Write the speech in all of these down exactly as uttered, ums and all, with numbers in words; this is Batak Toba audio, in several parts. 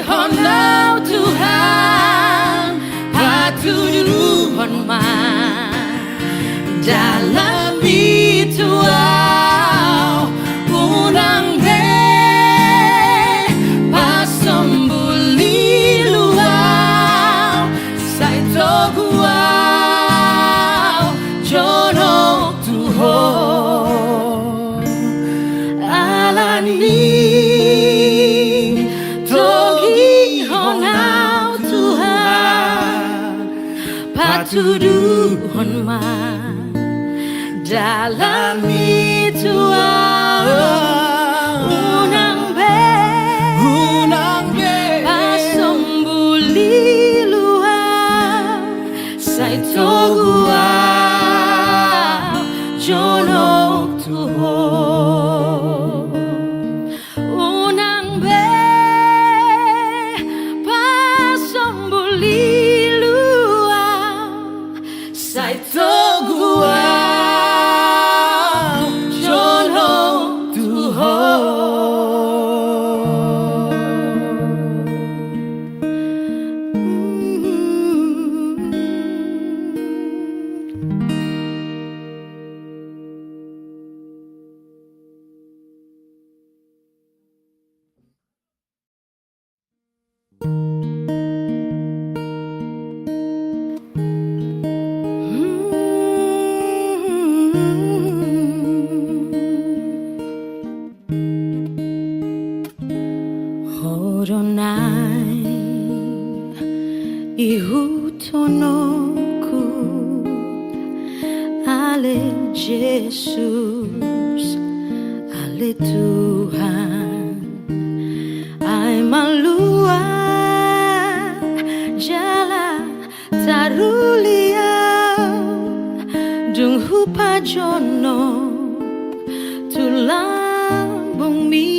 Hon au Tuhan, patuduhon ma dalanmi tu au, unang be pasombulilu au, sai togu au jonok tu Ho. Alani togihon au Tuhan, patuduhon ma dalanmi tu au, unang be, unang be pasombulilu au, sai togu au jonok tu Ho. Unang be pasombulilu au, sai togu au jonok tu Ho. Ho do naeng ihuthononku, ale Jesus, ale Tuhan, ai malua jala taruli au dung hupajonok tu lambungmi.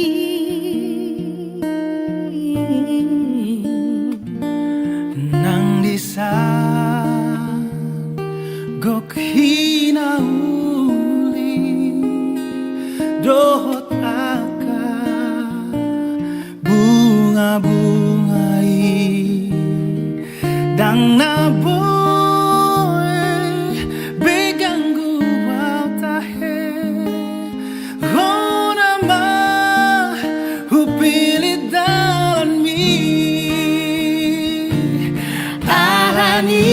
Nang disa gok hinauli dohot angka bunga-bunga i, ndang na boi be ganggu au tahe. Hona ma hupillit dalanmi. Alani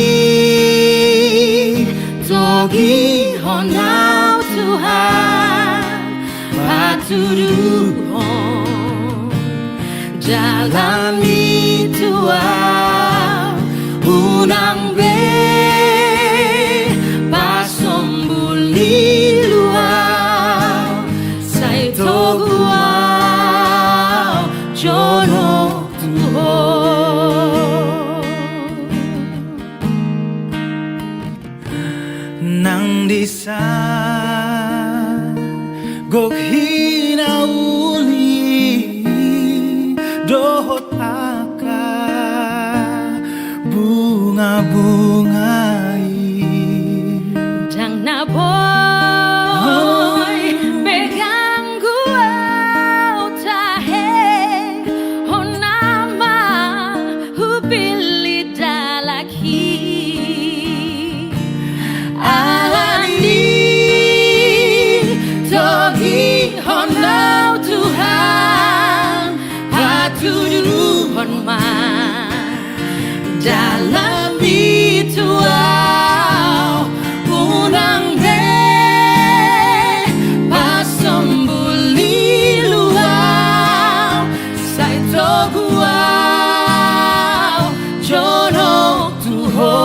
togihon au Tuhan, patuduhon dalanmi tu au, unang be pasombulilu au, sai togu au jonok tu Ho. Nang disa gok hinauli dohot angka bunga-bunga i, ndang na boi be ganggu au tahe. Hona ma hupillit dalanmi. Alani togihon au Tuhan, patuduhon ma dalanmi tu au, unang be pasombulilu au, sai togu au jonok tu Ho.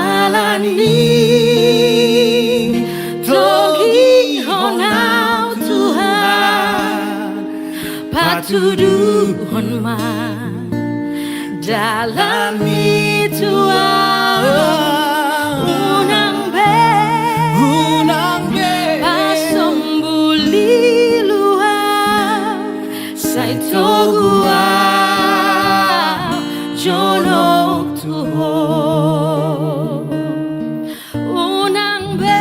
Alani togihon au Tuhan, patuduhon ma dalanmi tu au, unang be, unang be pasombulilu au, sai togu au jonok tu Ho. Unang be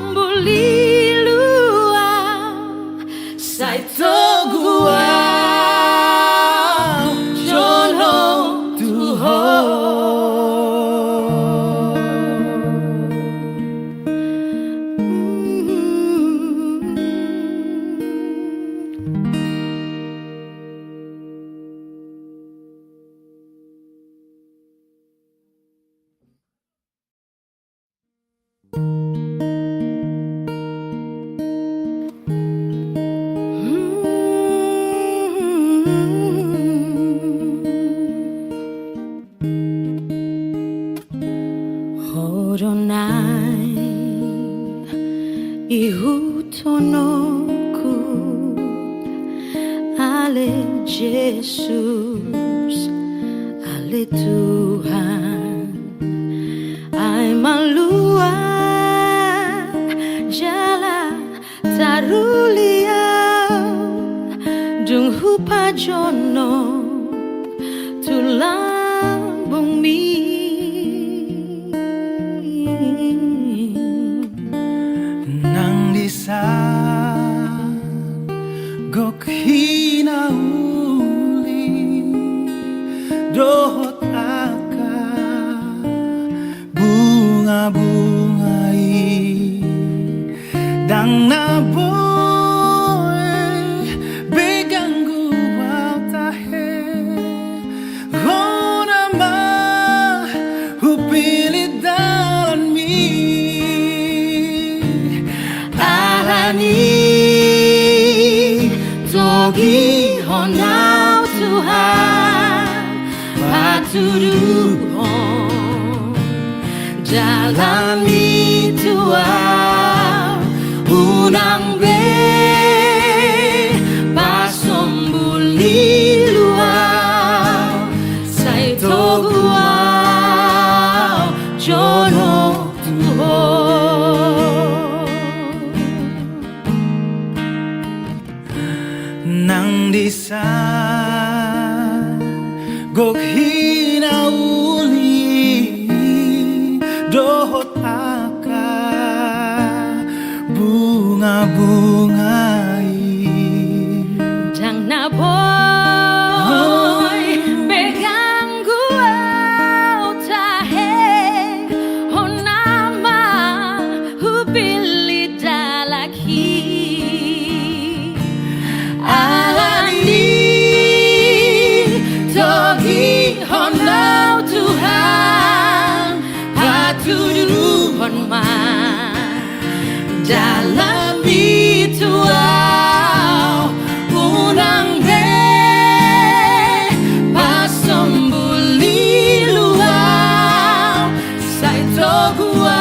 pasombulilu au, Ale Jesus, ale Tuhan, ai malua jala taruli au, dung hupajonok tu lambungmi. Nang dison gok hinauli dohot angka bungabunga i, ndang na boi be ganggu au tahe. Hona ma hupillit dalanmi, alani togihon au Tuhan, patuduhon dalanmi tu au, unang be pasombulilu au, sai togu au jonok tu Ho. Nang dison gok hinauli dohot angka bungabunga i, ndang na boi be ganggu au tahe. Hona ma hupillit dalanmi, alani togihon au Tuhan, patuduhon ma dalanmi tu au, unang be pasombulilu au, sai togu au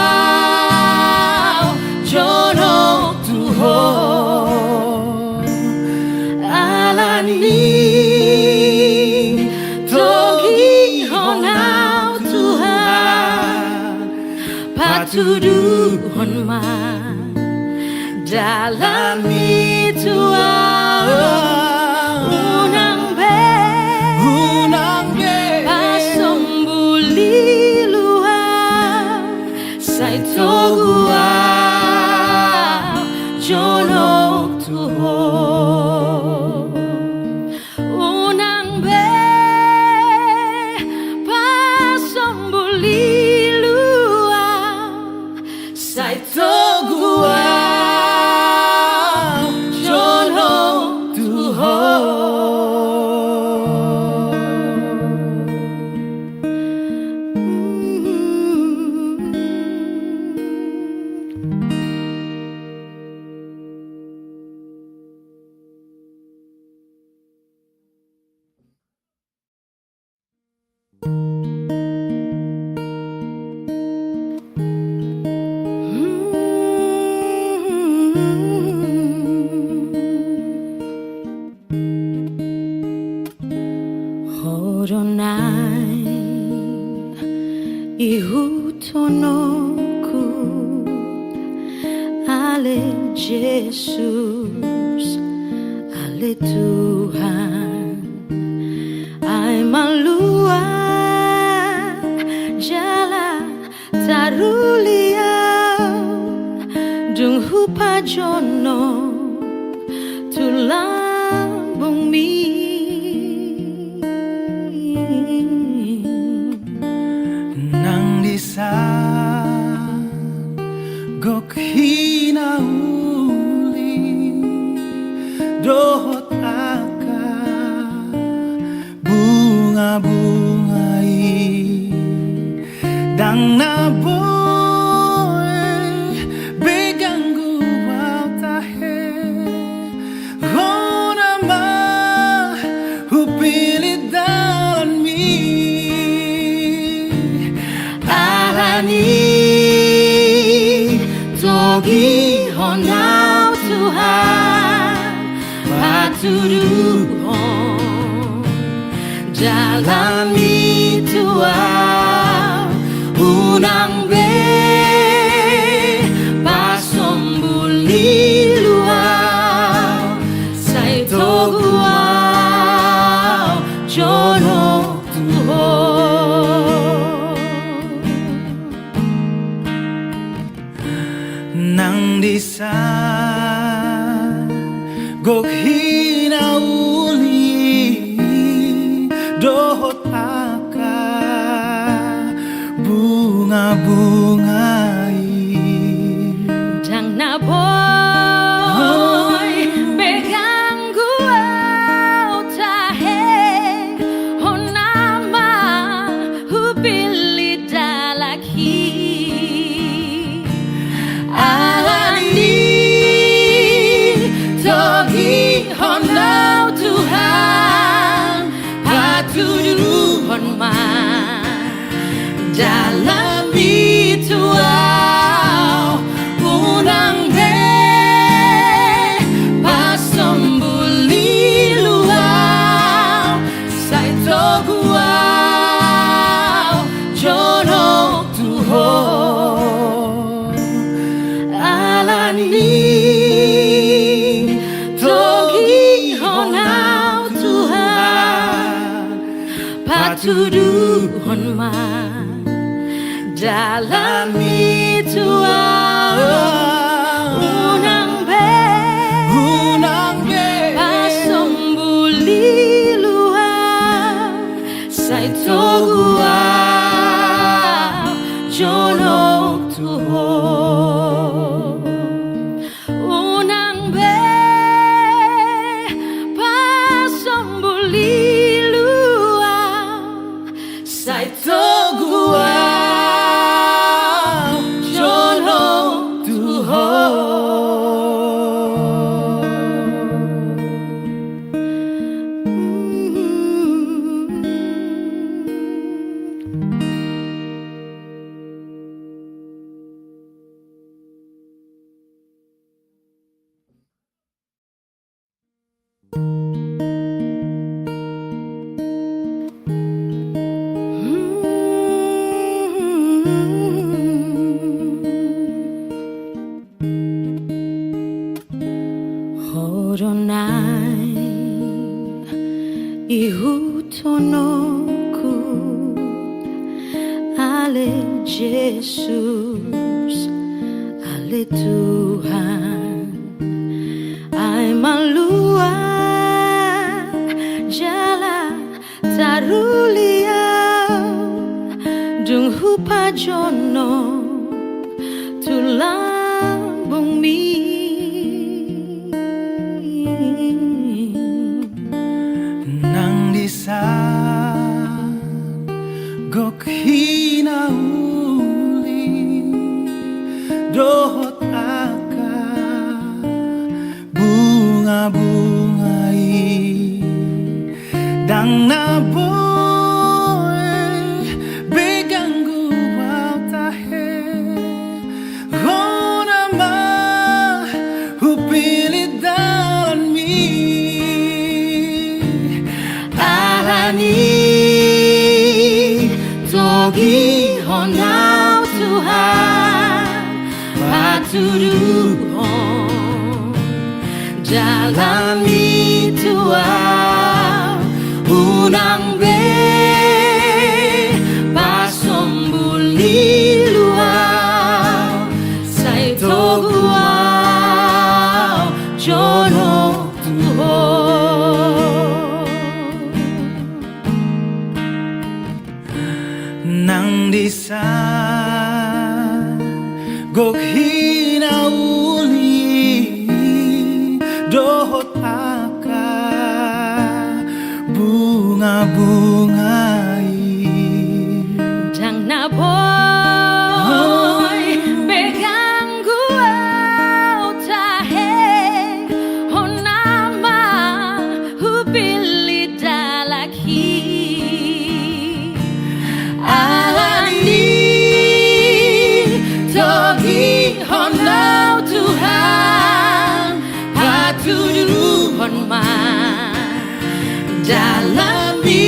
jonok tu Ho. Alani togihon au Tuhan, patuduhon ma dalanmi tu au, unang be, unang be pasombulilu au, sai togu au jonok tu Ho. Unang be pasombulilu au, sai togu au jonok tu Ho. Ho do na ihuthononku, ale Jesus, ale Tuhan, ai malua jala taruli au, dung hupajonok tu lambungmi. Nang dison gok hinauli dohot angka bungabunga i, ndang na boi be ganggu au tahe. Hona ma hupillit dalanmi, alani togihon au Tuhan, patuduhon Dalan ni tuau unang be pasombul ni luau, sai togu au jonok tu ho. Nang disa gok hinauli dohot angka bunga-bunga i. Ndang na boi be ganggu au tahe, hona ma hupillit dalan i. Alani togihon au Tuhan, patuduhon ma dalan ni tuau, unang be pasombul ni luau, sai togu au jonok tu ho. Alani togihon au Tuhan, patuduhon ma dalan ni tuau, unang be, unang be pasombul ni luau, sai togu au jonok tu ho. Unang be pasombul ni luau, sai togu au jonok tu ho. Ho do na ihuthononku, ale Jesus, ale Tuhan. Ai malua jala taruli au, dung hupajonok tu lambungmi. Nang disa gok hinauli dohot angka bunga-bunga i, ndang na boi be ganggu au tahe, hona ma hupillit dalanmi. Alani togihon au Tuhan, patuduhon dalanmi tu au, unang be pasombul ni luau, sai togu au jonok tu ho. Nang disa gok hinauli dohot angka bunga-bunga i, ndang na boi be ganggu au tahe, hona ma hupillit dalanhi. Alani togihon au Tuhan, patuduhon ma dalanmi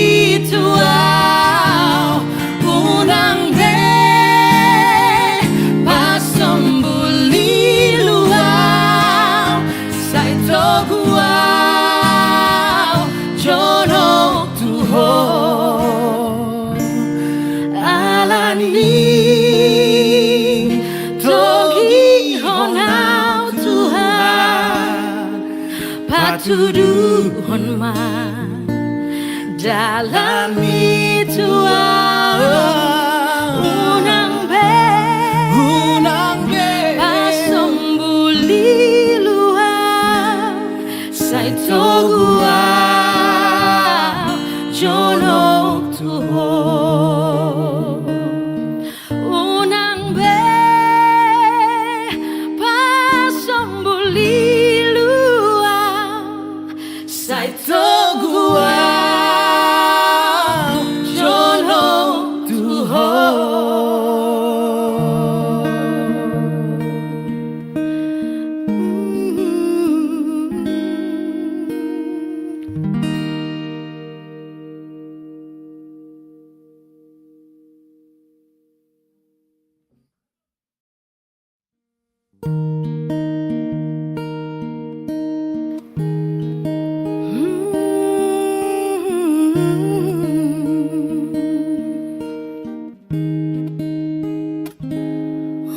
Patuduhon ma dalanmi tu ahu. Unang be, unang be pasombulilu ahu, sai togu ahu jonok tu ho. Unang be pasombulilu ahu, sai togu ahu jonok tu ho.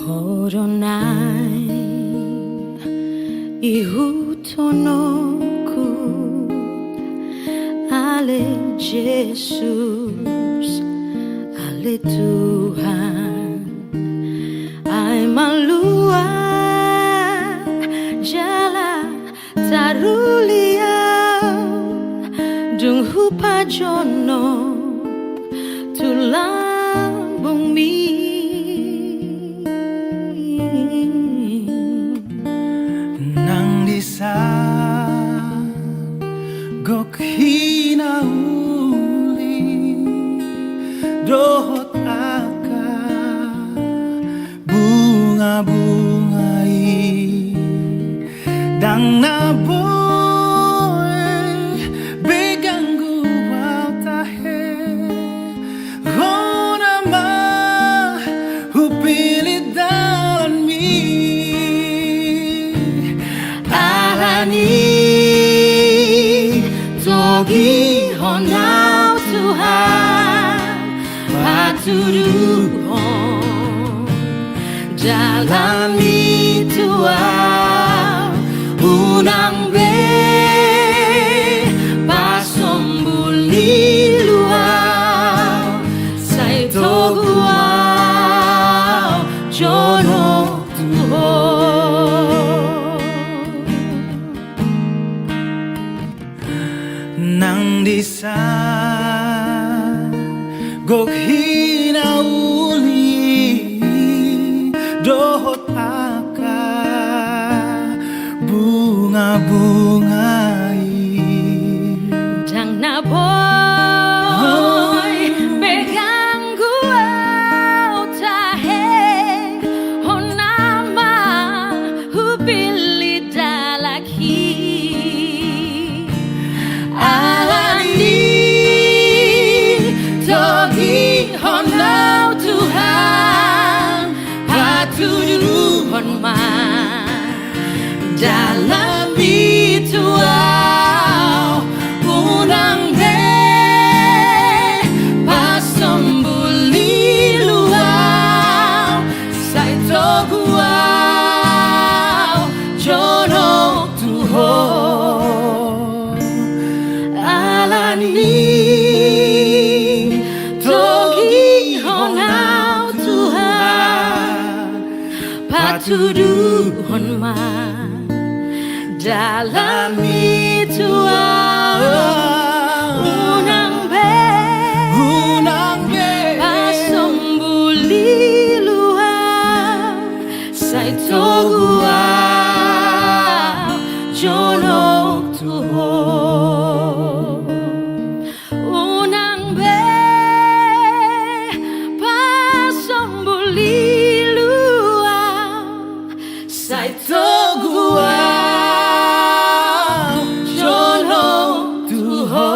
Ho do naeng ihuthononku, ale Jesus, ale Tuhan. Ai malua jala taruli ahu, dung hupajonok tu lambungmi. Nang disa gok hinauli dohot angka bungabunga i, ndang na boi be ganggu ahu tahe. Hona ma hupillit dalanmi. Alani togihon ahu Tuhan, patuduhon dalanmi tu ahu. Unang be pasombulilu ahu, sai togu ahu jonok tu ho. Nang disa gok hinauli dohot angka bungabunga i, ndang na boi be ganggu ahu tahe. Hona ma hupillit dalanhi. Alani togihon ahu Tuhan, patuduhon ma dalanmi tu ahu. Unang be pasombulilu ahu, sai togu ahu jonok tu ho. Alani togihon ahu Tuhan, patuduhon ma dalanmi tu ahu. Unang be, unang be pasombulilu ahu, sai togu ahu jonok tu ho. Unang be pasombulilu ahu, sai togu ahu jonok tu ho.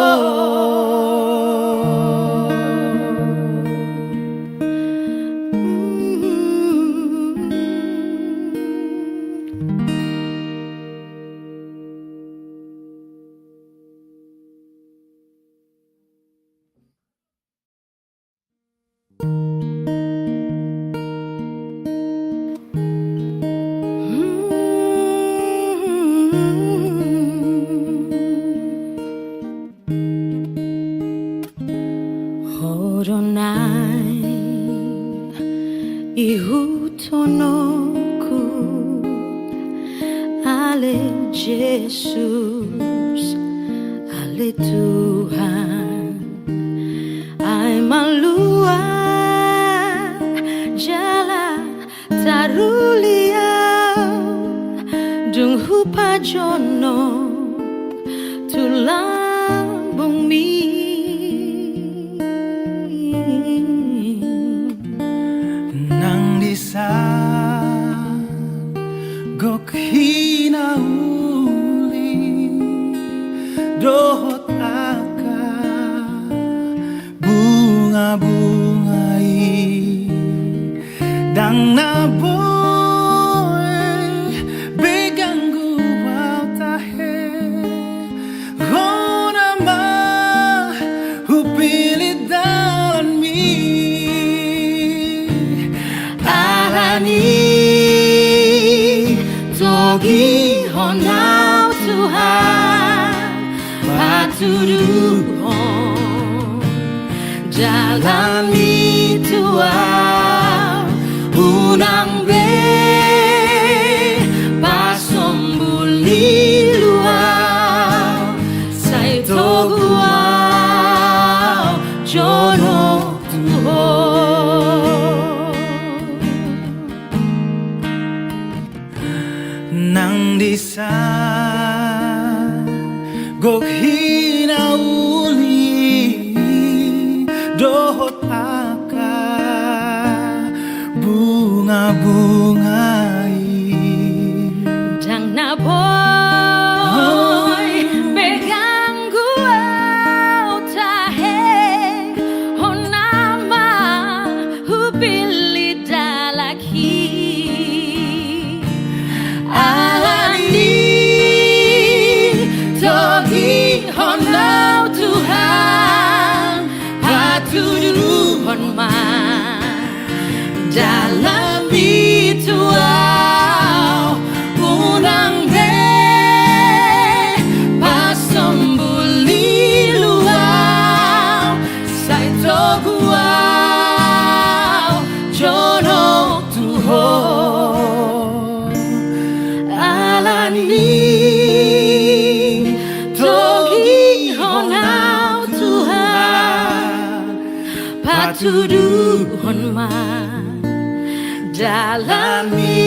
Jesus, ale Tuhan, ai malua jala taruli au, dung hupajonok tu lambungmi. Nang disa gok hinauli dohot angka bunga-bunga i, ndang na boi be ganggu au tahe. Hona ma hupillit dalanmi, alani togihon au Tuhan, patuduhon dalanmi tu au, unang be pasombul ilu au, sai togu au jonok tu Ho. Nang disa gok hinauli dohot angka bunga-bunga i, ndang na boi be ganggu au tahe. Hona ma hupillit dalanmi, alani togihon au Tuhan, patuduhon ma dalanmi tu au, unang be pasombul ilu au, sai togu au jonok tu Ho. Alani togihon au Tuhan, patuduhon ma dalanmi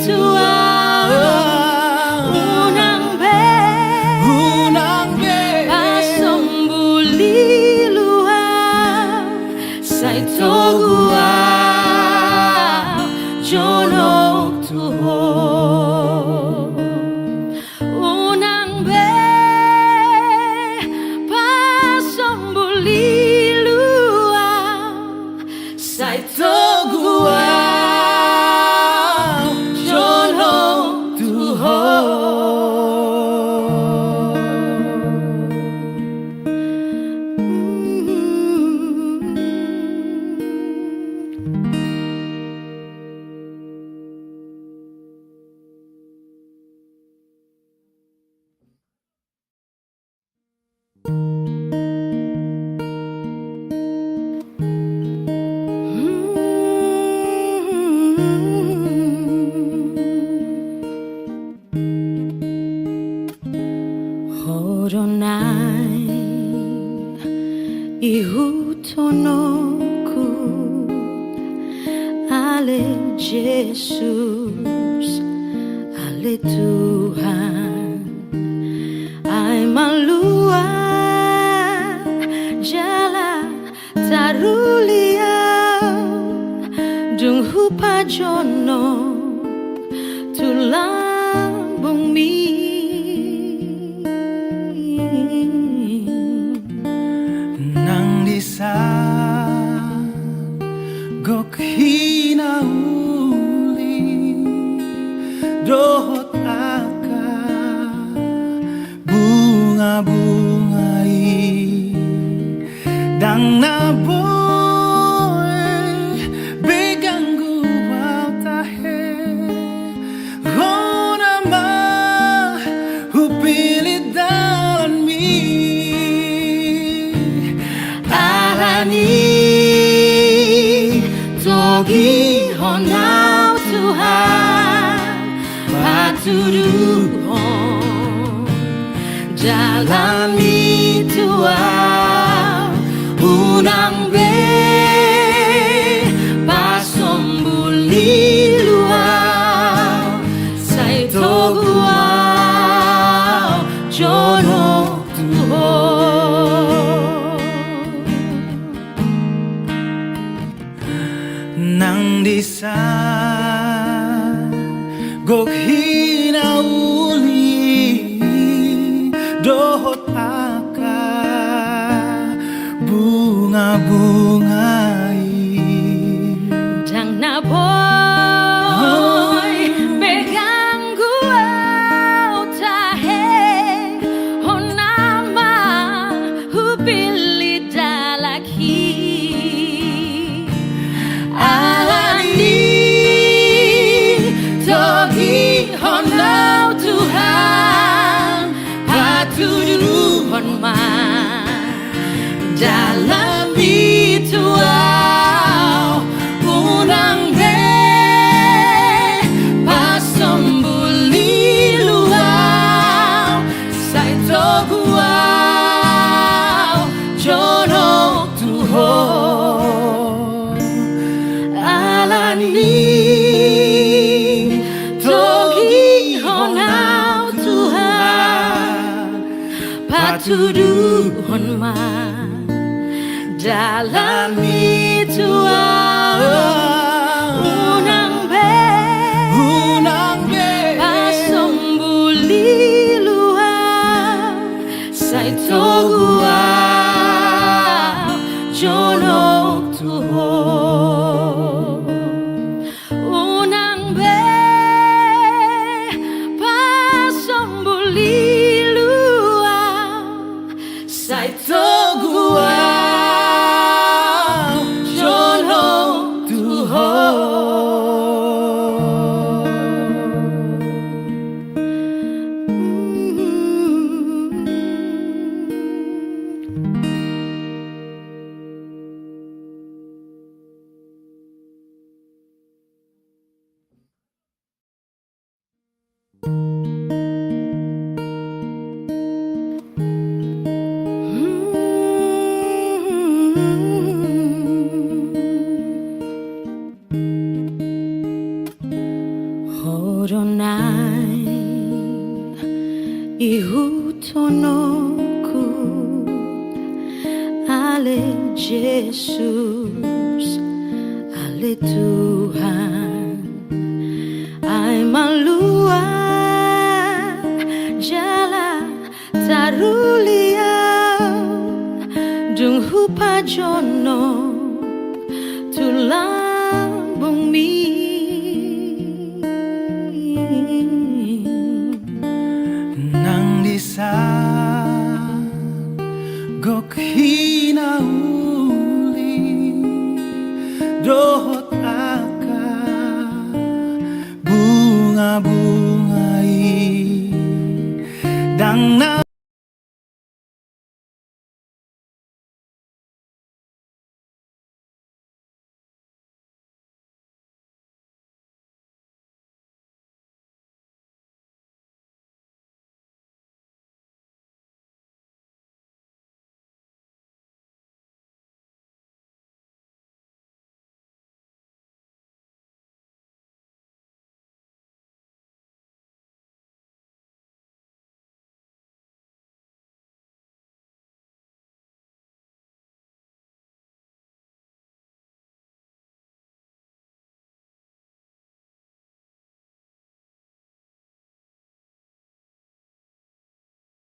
tu au, unang be, unang be pasombul ilu au, sai togu au jonok tu Ho. Unang be pasombul ilu au, sai togu au jonok tu Ho. Ho do naeng ihuthononku, ale Jesus, ale Tuhan, ai malua jala taruli au, dung hupajonok tu lambungmi. Nang disa gok hinauli dohot angka bunga-bunga i, ndang na boi be ganggu au tahe. Hona ma hupillit dalanmi, alani togihon au Tuhan, patuduhon Dalan ni tuau, unang be pasombuli luau, sai togu au jonok tu ho. Nang disa gok hinauli dohot angka bunga-bunga i. Ndang na boi be ganggu au tahe, hona ma hupillit dalan i. Alani togihon au Tuhan, patuduhon ma dalan ni tuau, unang be pasombuli luau, sai togu au jonok tu ho. Alani togihon au Tuhan, patuduhon ma dalan ni tuau, unang be, unang be pasombuli luau, sai togu au jonok tu ho. Unang be pasombuli luau, sai togu au jonok tu ho. Ho do naeng ihuthononku, ale Jesus, ale Tuhan. Ai malua jala taruli au, dung hupajonok tu lambungmi. Nang disa gok hinauli dohot angka bunga-bunga i, ndang na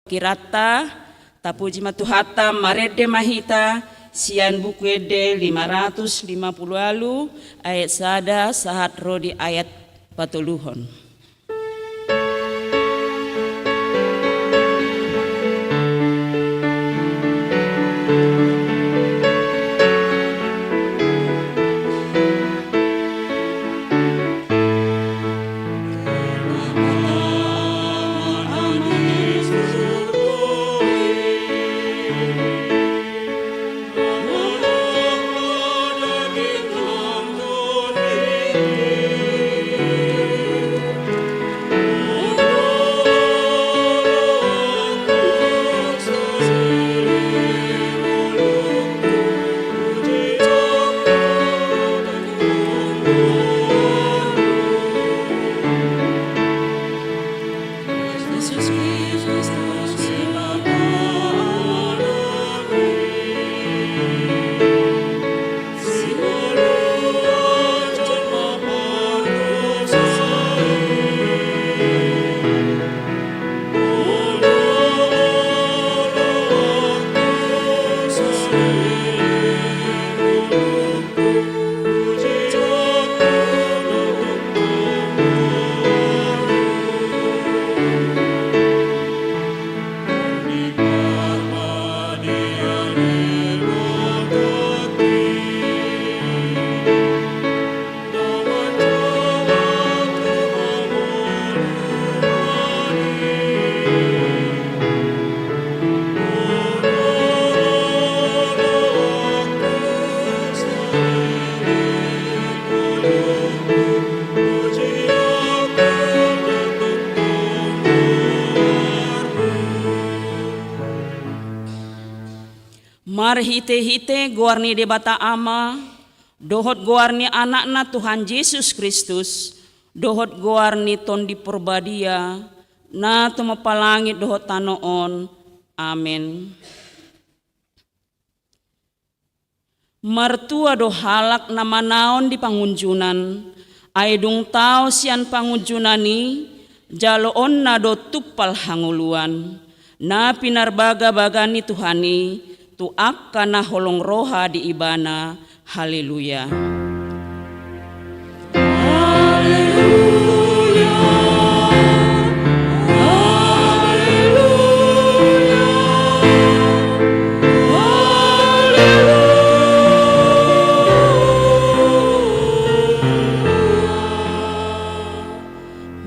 Kiranta, tapuji ma Tuhanta, marende ma hita sian Buku Ende lima ratus lima puluh ualu, ayat sada sahat ro di ayat patoluhon. Marhite-hite goar ni Debata Ama, dohot goar ni Anakna Tuhan Jesus Kristus, dohot goar ni Tondi Porbadia, na tumompa langit dohot tano on. Amen. Martua do halak na manaon di pangunjunan, ai dung tao sian pangunjunan i, jaloonna do tumpal hangoluan, na pinarbaga-baga ni Tuhan i tu angka na holong roha di Ibana. Haleluya. Haleluya. Haleluya. Haleluya.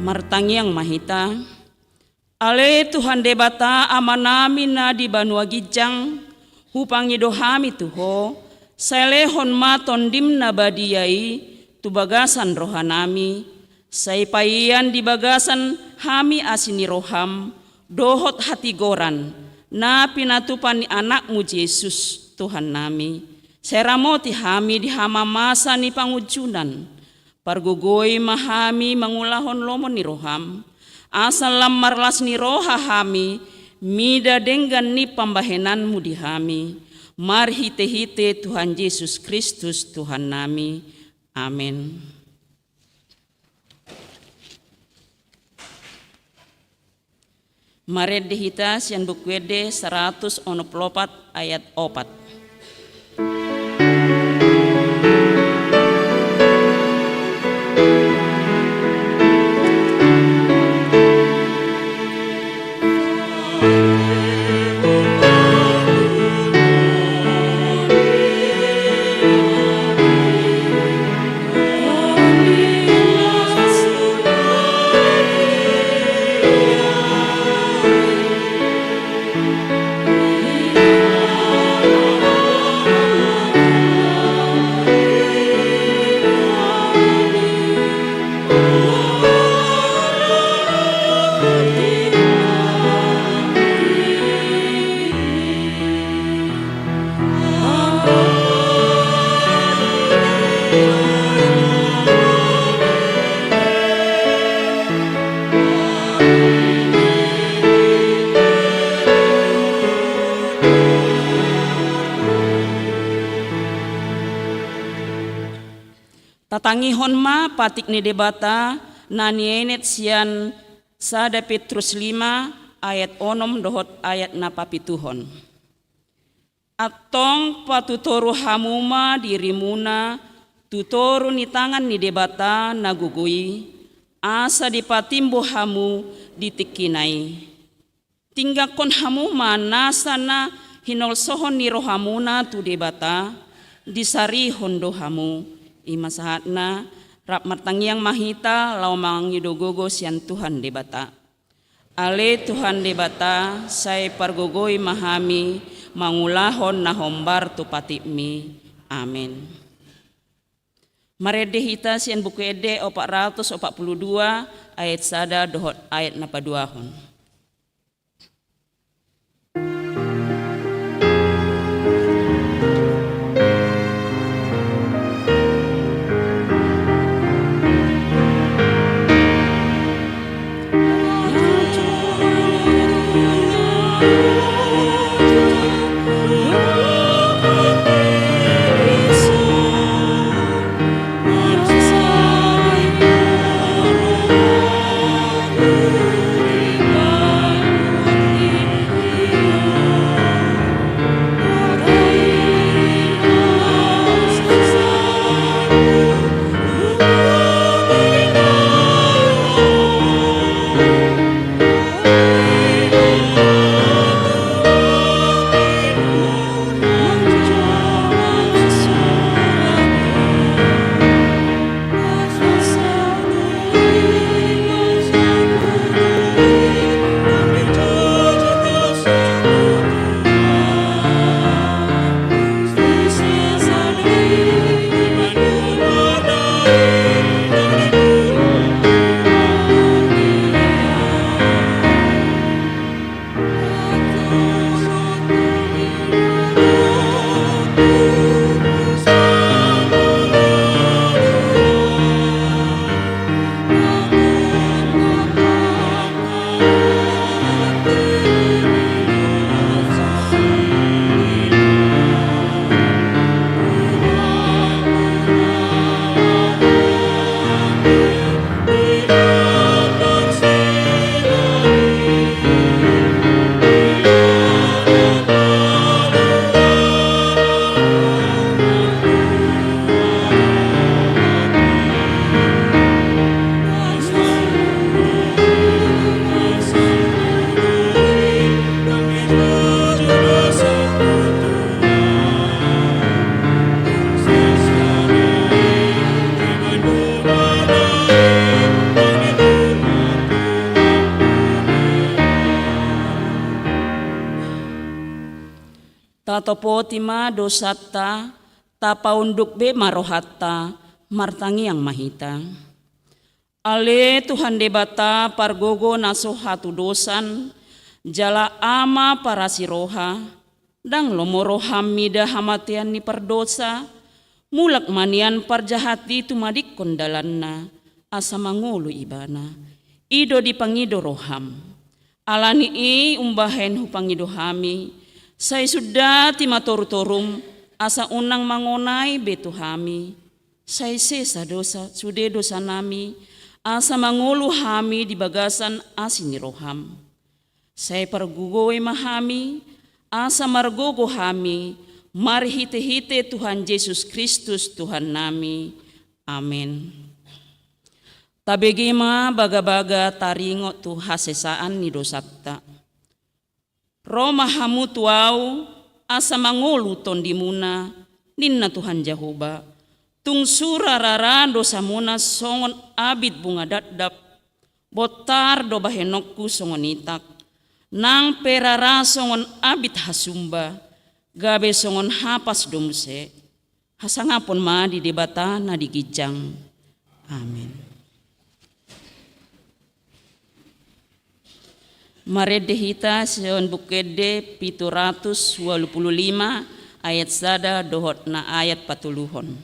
Martangiang ma hita. Ale Tuhan Debata Amanami na di banua ginjang, hupangido hami tu Ho, sai lehon ma Tondim na badia i tu bagasan rohanami, sai paian di bagasan hami asi ni roham, dohot hatigoran na pinatupa ni Anakmu Jesus, Tuhannami. Sai ramoti hami di hamamasa ni pangunjunan, pargogoi ma hami mangulahon lomo ni roham, asa lam marlas ni roha hami mida denggan ni pambahenanmu di hami, marhite-hite Tuhan Jesus Kristus Tuhannami. Amen. Marende hita sian Buku Ende saratus onom pulu opat ayat opat. Tatangihon ma patik ni Debata na nienet sian sada Petrus lima ayat onom dohot ayat na papituhon. Antong patutoru hamu ma dirimuna tu toru ni tangan ni Debata na gogo i, asa dipatimbo hamu di tingkina i. Tinggangkon hamu ma nasa na hinolsohon ni rohamuna tu Debata, disarihon do hamu. I ma sahatna. Rap martangiang ma hita laho mangido gogo sian Tuhan Debata. Ale Tuhan Debata, sai pargogoi ma hami mangulahon na hombar tu patikmi. Amen. Marende hita sian Buku Ende opat ratus opat pulu dua ayat sada dohot ayat na paduahon. Tatopoti ma dosanta, tapaunduk be ma rohanta, martangiang ma hita. Ale Tuhan Debata pargogo na so hatudosan, jala Ama parasi roha, ndang lomo roham mida hamatean ni pardosa, mulak ma nian parjahat i tumadingkon dalanna, asa mangolu ibana. I do dipangido roham. Ala ni i umbahen hupangido hami, sai sundati ma torutorum, asa unang mangonai be tu hami. Sai sesa dosa, sude dosanami, asa mangolu hami di bagasan asi ni roham. Sai pargogoi ma hami, asa margogo hami, marhitehite Tuhan Jesus Kristus Tuhannami. Amen. Tabege ma bagabaga taringot tu hasesaan ni dosanta. Ro ma hamu tu Ahu, asa mangolu tondimuna, ninna Tuhan Jahowa. Tung sura rara dosamuna songon abit bunga dakdak, bontar do bahenonku songon itak, nang pe rara songon abit hasumba, gabe songon hapas do muse. Hasangapon ma di Debata na di ginjang. Amen. Marende hita sian Buku Ende pitu ratus walu pulu lima ayat sada dohot na ayat patoluhon.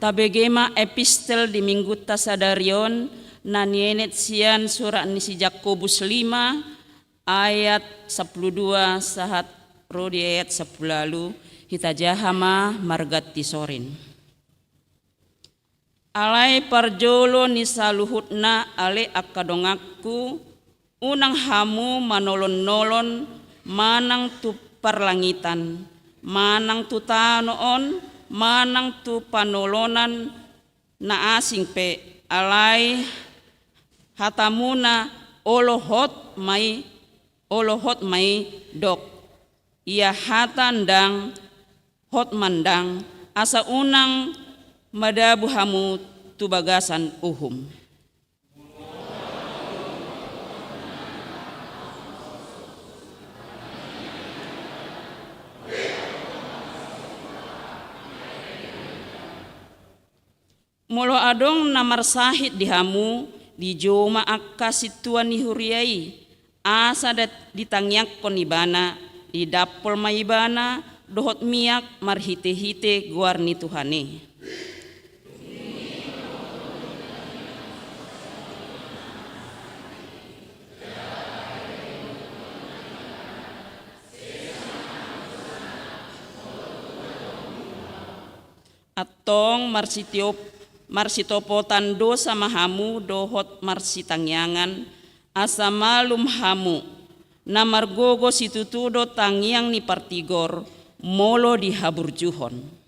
Tabege ma epistel di minggunta sadari on, na nienet sian surat ni si Jakobus lima ayat sampulu dua sahat ro di ayat sampulu ualu, hita jaha ma marganti sorin. Alai parjolo ni saluhutna ale angka donganku, unang hamu manolon-nolon manang tu parlangitan, manang tu tano on, manang tu panolonan na asing pe, alai hatamuna olo hot ma i, olo hot ma i dok. Ia hata ndang hot ma ndang, asa unang madabu hamu tu bagasan uhum. Molo adong na marsahit di hamu, dijou ma angka sintua ni huria i, asa dat-, ditangiangkon ibana, didampol ma ibana dohot miak marhite-hite goar ni Tuhan i. Antong marsitiop-, marsitopotan dosa ma hamu dohot marsitangiangan, asa malum hamu, na margogo situtu do tangiang ni partigor, molo dihaburjuhon.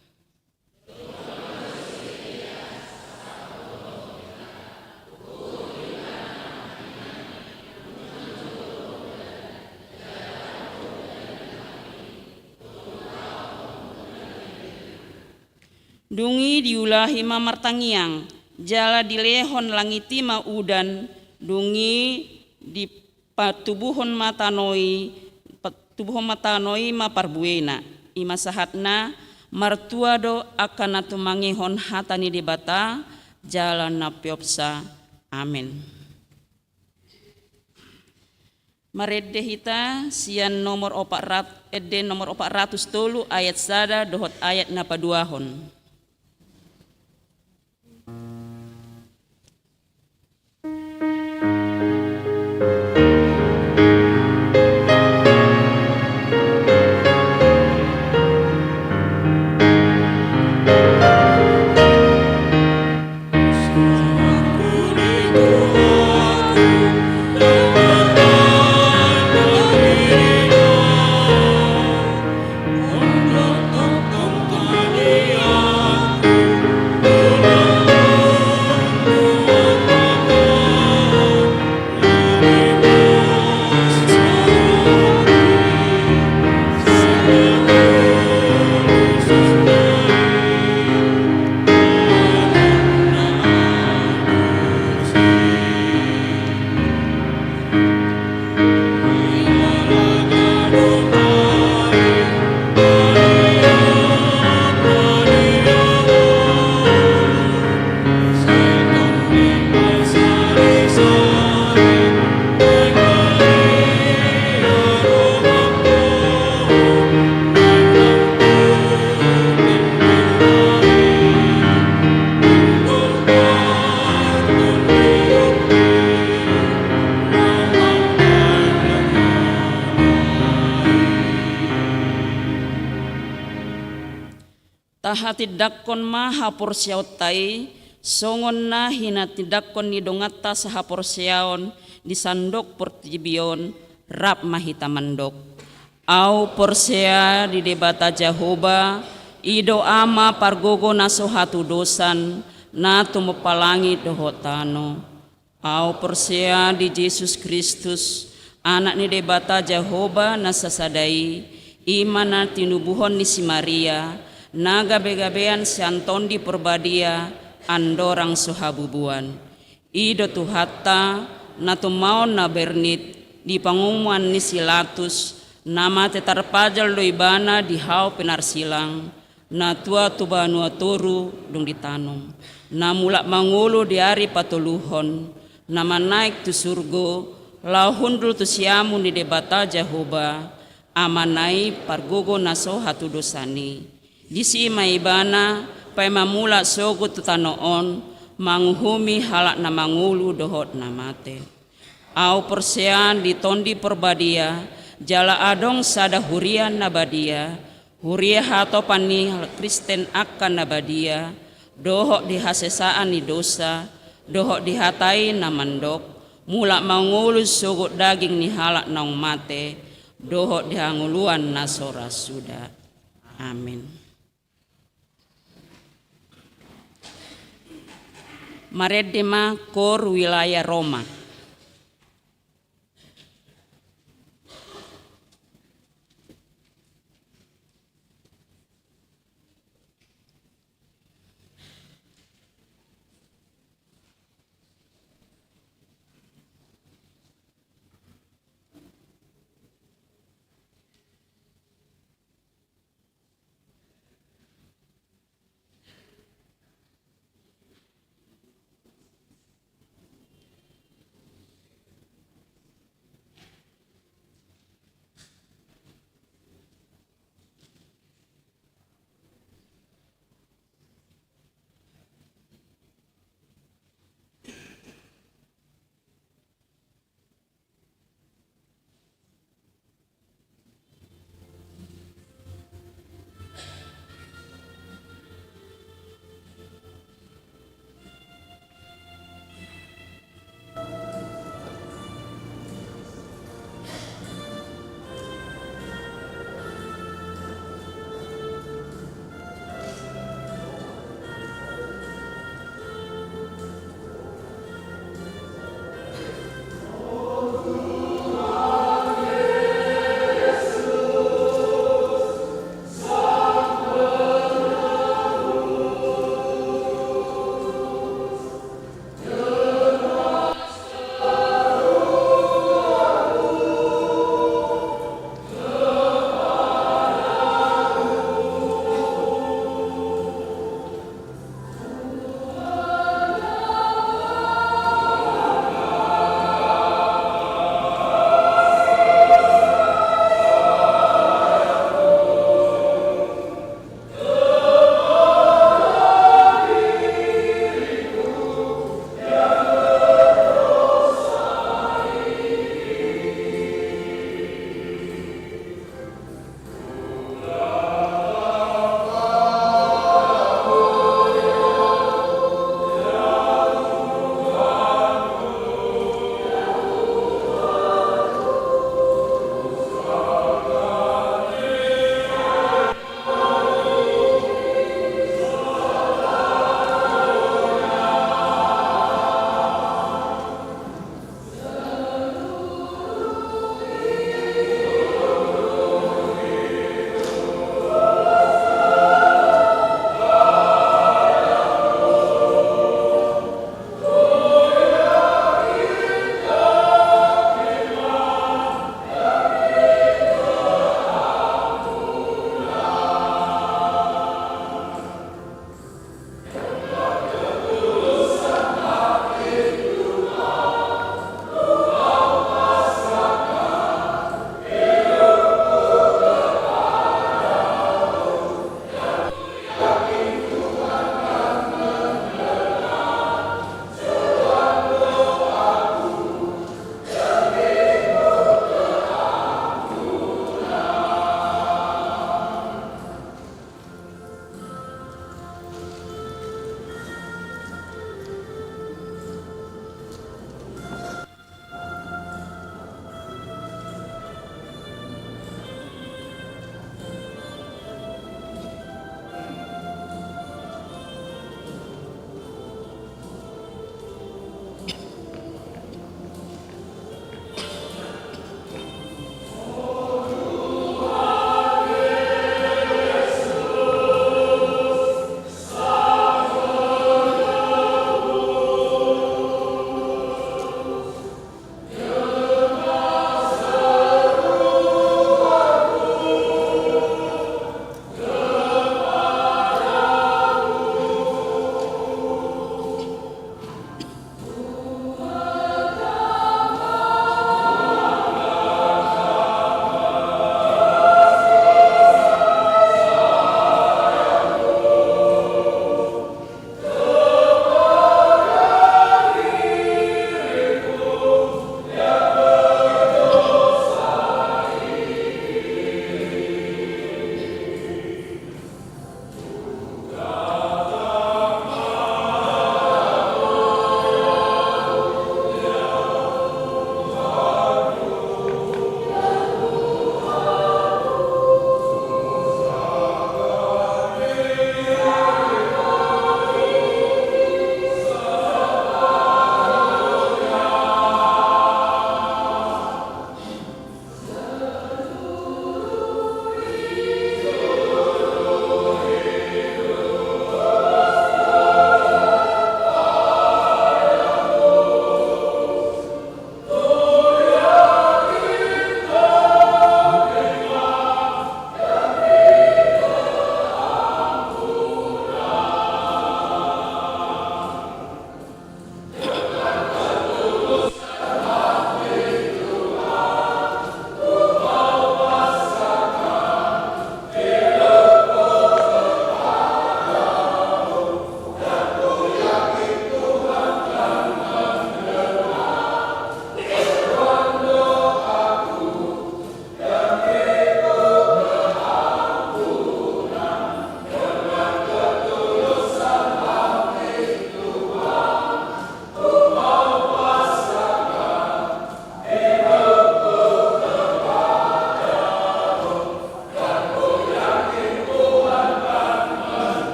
Dung i diulahi ma martangiang, jala dilehon langit i ma udan, dung i dipatubuhon ma tano i, patubuhon ma tano i ma parbuena. I ma sahatna, martua do angka na tumangihon hata ni Debata, jala na peopsa. Amen. Marende hita sian nomor opat rat-, ende nomor opat ratus tolu ayat sada dohot ayat na paduahon. Tahatindangkon ma haporseaonta i, songon na hinatindangkon ni donganta sahaporseaon di sandok portibi on, rap ma hita mandok. Ahu porsea di Debata Jahowa, i do Ama pargogo na so hatudosan, na tumompa langit dohot tano. Ahu porsea di Jesus Kristus, Anak ni Debata Jahowa na sasada i, i ma na tinubuhon ni si Maria, na gabegabean sian Tondi Porbadia, andorang so habubuan. I do Tuhanta, na tumaon na bernit, di pangomoan ni si Latus, na mate tarpajal do ibana di hau pinarsilang, na tua tu banua toru dung ditanom, na mulak mangolu di ari patoluhon, na manaek tu surgo, laho hundul tu siamun ni Debata Jahowa, Amana i pargogo na so hatudosan i. Disi ma ibana, paima mulak sogot tu tano on, manguhumi halak na mangolu dohot na mate. Ahu porsea di Tondi Porbadia, jala adong sada huria na badia, huria hatopan ni Kristen angka na badia, dohot di hasesaan ni dosa, dohot di hata i na mandok, mulak mangolu sogot daging ni halak naung mate, dohot di hangoluan na so ra suda. Amin. Marende ma Kor Wilaya Roma.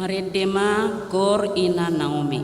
Marende ma, goar ina Naomi.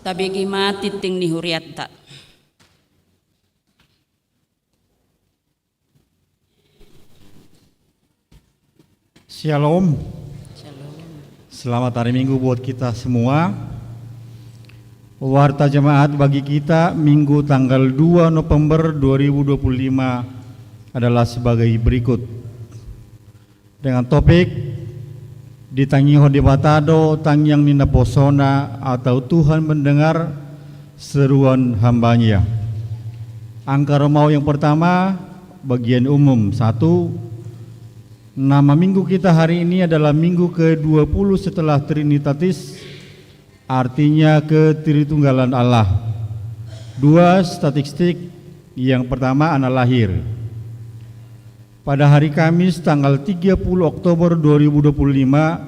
Tabege ma tinting ni hurianta. Shalom. Shalom. Selamat hari Minggu buat kita semua. Warta jemaat bagi kita Minggu tanggal dua November dua ribu dua puluh lima adalah sebagai berikut. Dengan topik, ditangihon Debata do tangiang ni naposo-Na atau Tuhan mendengar seruan hamba-Nya. Angka Romawi yang pertama, bagian umum, satu. Nama Minggu kita hari ini adalah Minggu kedua puluh setelah Trinitatis, artinya ketritunggalan Allah. Dua, statistik. Yang pertama, anak lahir. Pada hari Kamis, tanggal tiga puluh Oktober dua ribu dua puluh lima,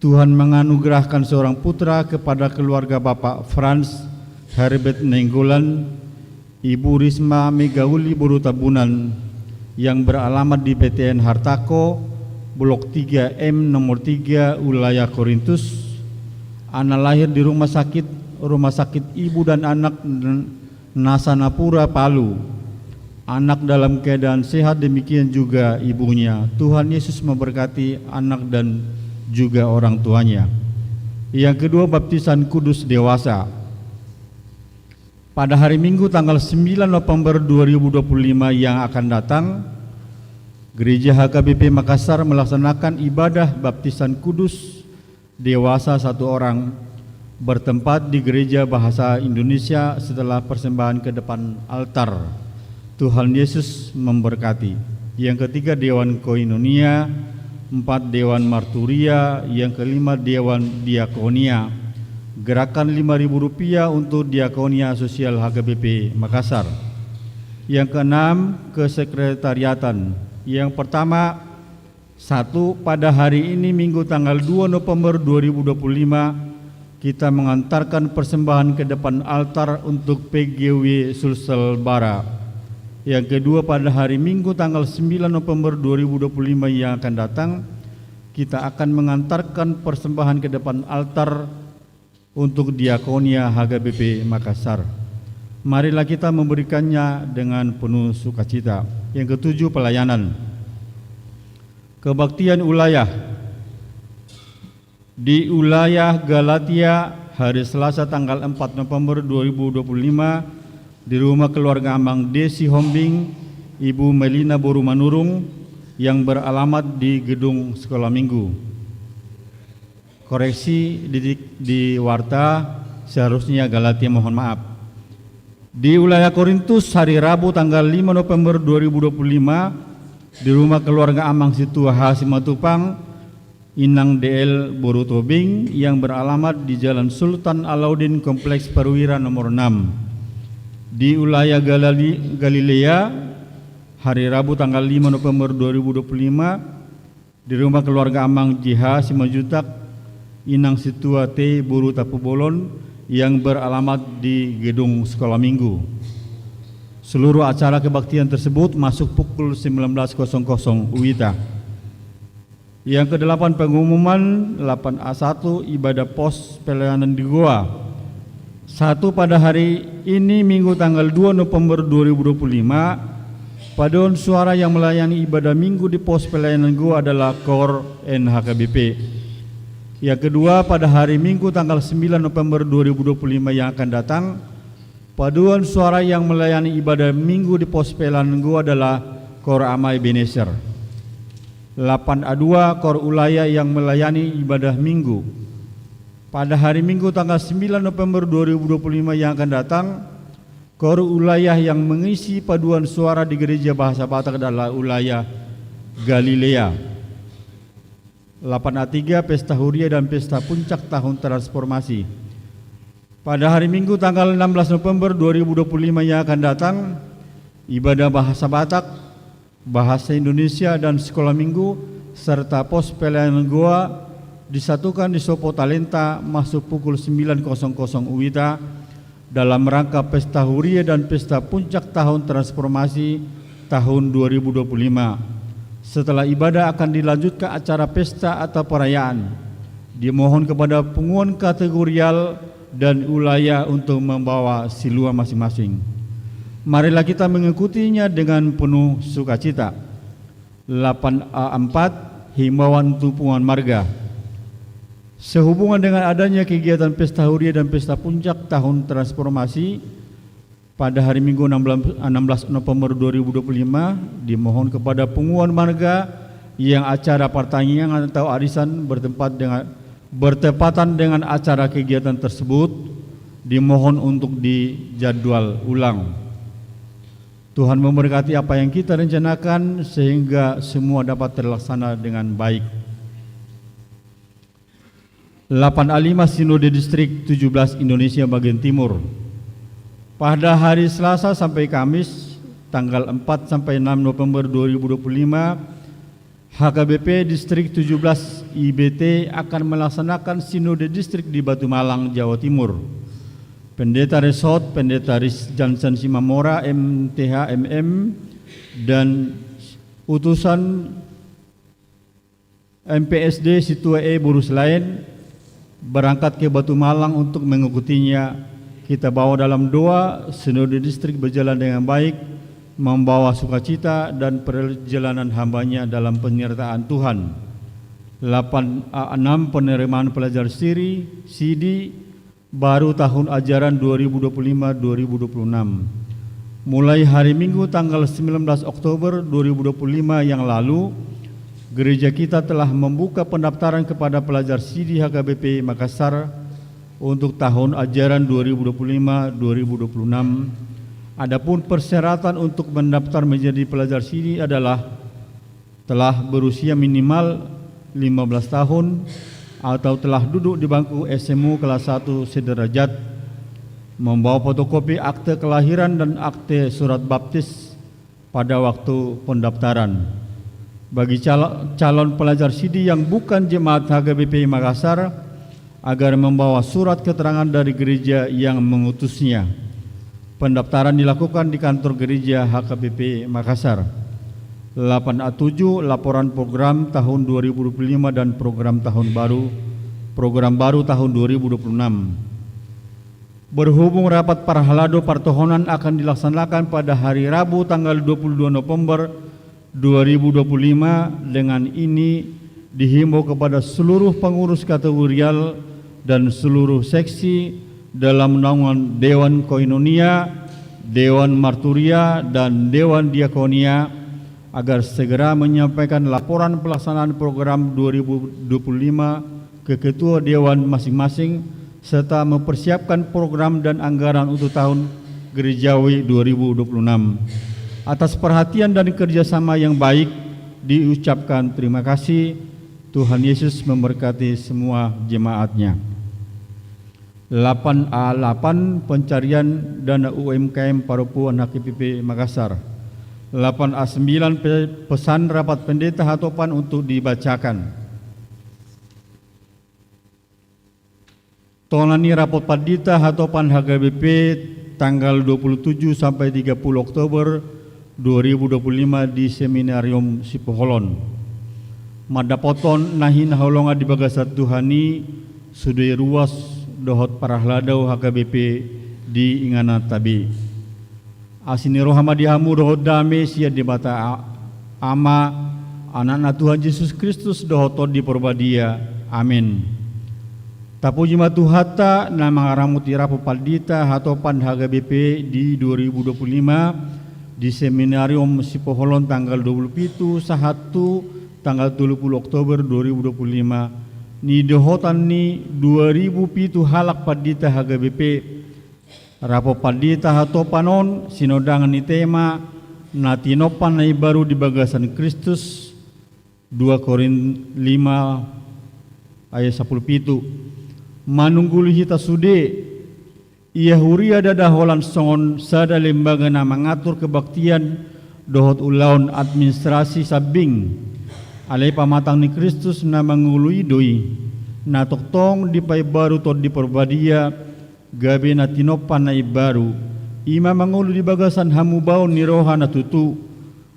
Tuhan menganugerahkan seorang putra kepada keluarga Bapak Franz Herbert Nainggolan, Ibu Risma Megauli boru Tambunan, yang beralamat di B T N Hartako, Blok tiga M nomor tiga, Wilayah Korintus. Anak lahir di rumah sakit, Rumah Sakit Ibu dan Anak N-, Nasanapura, Palu. Anak dalam keadaan sehat, demikian juga ibunya. Tuhan Yesus memberkati anak dan juga orang tuanya. Yang kedua, baptisan kudus dewasa. Pada hari Minggu tanggal sembilan November dua ribu dua puluh lima yang akan datang, Gereja H K B P Makassar melaksanakan ibadah baptisan kudus dewasa satu orang, bertempat di Gereja Bahasa Indonesia setelah persembahan ke depan altar. Tuhan Yesus memberkati. Yang ketiga, Dewan Koinonia. Empat, Dewan Marturia. Yang kelima, Dewan Diakonia. Gerakan lima ribu rupiah untuk Diakonia Sosial H K B P Makassar. Yang keenam, kesekretariatan. Yang pertama, satu, pada hari ini, Minggu tanggal dua November dua ribu dua puluh lima, kita mengantarkan persembahan ke depan altar untuk P G W Sulsel Bara. Yang kedua, pada hari Minggu tanggal sembilan November dua ribu dua puluh lima yang akan datang, kita akan mengantarkan persembahan ke depan altar untuk Diakonia H K B P Makassar. Marilah kita memberikannya dengan penuh sukacita. Yang ketujuh, pelayanan. Kebaktian wilayah. Di wilayah Galatia, hari Selasa tanggal empat November dua ribu dua puluh lima, di rumah keluarga Amang D. Sihombing, Ibu Melina boru Manurung, yang beralamat di Gedung Sekolah Minggu. Koreksi di, di, di warta, seharusnya Galatia, mohon maaf. Di wilayah Korintus, hari Rabu tanggal lima November dua ribu dua puluh lima, di rumah keluarga Amang Situa H. Simatupang, Inang D L boru Tobing, yang beralamat di Jalan Sultan Alauddin, Kompleks Perwira nomor enam. Di wilayah Galali-, Galilea, hari Rabu tanggal lima November dua ribu dua puluh lima, di rumah keluarga Amang J H Simanjuntak, Inang Situa T boru Tampubolon, yang beralamat di Gedung Sekolah Minggu. Seluruh acara kebaktian tersebut masuk pukul sembilan belas kosong kosong WITA. Yang kedelapan, pengumuman delapan A satu, ibadah pos pelayanan di Goa. Satu, pada hari ini, Minggu tanggal dua November dua ribu dua puluh lima, paduan suara yang melayani ibadah Minggu di pos pelayanan Goa adalah Kor N H K B P. Yang kedua, pada hari Minggu tanggal sembilan November dua ribu dua puluh lima yang akan datang, paduan suara yang melayani ibadah Minggu di pos pelayanan Goa adalah Kor Ama Ebenezer. Delapan A dua, Kor Wilayah yang melayani ibadah Minggu. Pada hari Minggu tanggal sembilan November dua ribu dua puluh lima yang akan datang, Kor Wilayah yang mengisi paduan suara di Gereja Bahasa Batak adalah Wilayah Galilea. Delapan A tiga, Pesta Huria dan Pesta Puncak Tahun Transformasi. Pada hari Minggu tanggal enam belas November dua ribu dua puluh lima yang akan datang, ibadah Bahasa Batak, Bahasa Indonesia, dan Sekolah Minggu, serta pos pelayanan Goa disatukan di Sopo Talenta masuk pukul sembilan kosong kosong WITA dalam rangka Pesta Huria dan Pesta Puncak Tahun Transformasi tahun dua ribu dua puluh lima. Setelah ibadah akan dilanjutkan acara pesta atau perayaan. Dimohon kepada punguan kategorial dan wilayah untuk membawa siluan masing-masing. Marilah kita mengikutinya dengan penuh sukacita. Delapan A empat, himbauan untuk hubungan marga. Sehubungan dengan adanya kegiatan pesta huria dan pesta puncak tahun transformasi pada hari Minggu enam belas, enam belas November dua ribu dua puluh lima, dimohon kepada punguan marga yang acara partangiangan atau arisan bertempat dengan, bertepatan dengan acara kegiatan tersebut, dimohon untuk dijadwal ulang. Tuhan memberkati apa yang kita rencanakan sehingga semua dapat terlaksana dengan baik. Delapan A lima, Sinode Distrik tujuh belas Indonesia Bagian Timur. Pada hari Selasa sampai Kamis, tanggal empat sampai enam November dua ribu dua puluh lima, H K B P Distrik tujuh belas I B T akan melaksanakan Sinode Distrik di Batu Malang, Jawa Timur. Pendeta Resort, Pendeta Ris Jansen Simamora, M T H, M M, dan utusan M P S D Situa E Boru Silaen berangkat ke Batu Malang untuk mengikutinya. Kita bawa dalam doa, Sinode Distrik berjalan dengan baik, membawa sukacita dan perjalanan hambanya dalam penyertaan Tuhan. Delapan A enam, penerimaan pelajar siri, sidi, baru tahun ajaran dua ribu dua puluh lima dua ribu dua puluh enam. Mulai hari Minggu tanggal sembilan belas Oktober dua ribu dua puluh lima yang lalu, gereja kita telah membuka pendaftaran kepada pelajar sidi H K B P Makassar untuk tahun ajaran dua ribu dua puluh lima dua ribu dua puluh enam. Adapun persyaratan untuk mendaftar menjadi pelajar sidi adalah telah berusia minimal lima belas tahun atau telah duduk di bangku S M U kelas satu sederajat, membawa fotokopi akte kelahiran dan akte surat baptis pada waktu pendaftaran. Bagi calo-, calon pelajar sidi yang bukan jemaat H K B P Makassar, agar membawa surat keterangan dari gereja yang mengutusnya. Pendaftaran dilakukan di kantor gereja H K B P Makassar. Delapan A tujuh, laporan program tahun dua ribu dua puluh lima dan program tahun baru, program baru tahun dua ribu dua puluh enam. Berhubung rapat parhalado partohonan akan dilaksanakan pada hari Rabu tanggal dua puluh dua November dua ribu dua puluh lima, dengan ini dihimbau kepada seluruh pengurus kategorial dan seluruh seksi dalam naungan Dewan Koinonia, Dewan Marturia, dan Dewan Diakonia agar segera menyampaikan laporan pelaksanaan program dua ribu dua puluh lima ke ketua dewan masing-masing, serta mempersiapkan program dan anggaran untuk tahun gerejawi dua ribu dua puluh enam. Atas perhatian dan kerjasama yang baik, diucapkan terima kasih. Tuhan Yesus memberkati semua jemaatnya. Delapan A delapan, pencarian dana U M K M Parupuan H K B P Makassar. Delapan A sembilan, pe-, pesan rapat pendeta hatopan untuk dibacakan. Tonani rapot pandita hatopan H K B P tanggal dua puluh tujuh sampai tiga puluh Oktober dua ribu dua puluh lima di Seminarium Sipoholon. Mandapothon na hinaholongan di bagasan Tuhan i, sude ruas dohot parhalado H K B P di inganan tabi. Asi ni roha ma di hamu dohot dame sian Debata A-, Ama, Anakna Tuhan Jesus Kristus dohot Tondi Porbadia. Amen. Tapuji ma Tuhanta na mangaramoti rapot pandita hatopan H K B P di dua ribu dua puluh lima di Seminarium Sipoholon tanggal dua puluh pitu sahat tu tanggal tolu puluh Oktober dua ribu dua puluh lima, nidohotan ni dua ribu pitu halak pandita H K B P. Rapot pandita hatopan on sinondangan ni tema na tinompa na imbaru di bagasan Kristus, dua Korint lima ayat sampulu pitu. Manungguli hita sude, ia huria ndada holan songon sada lembaga na mangatur kebaktian dohot ulaon administrasi sambing. Alai pamatang ni Kristus na mangolu i do i, na tongtong dipaimbaru Tondi Porbadia, gabe na tinompa na imbaru, i ma mangolu di bagasan hamubaon ni roha na tutu,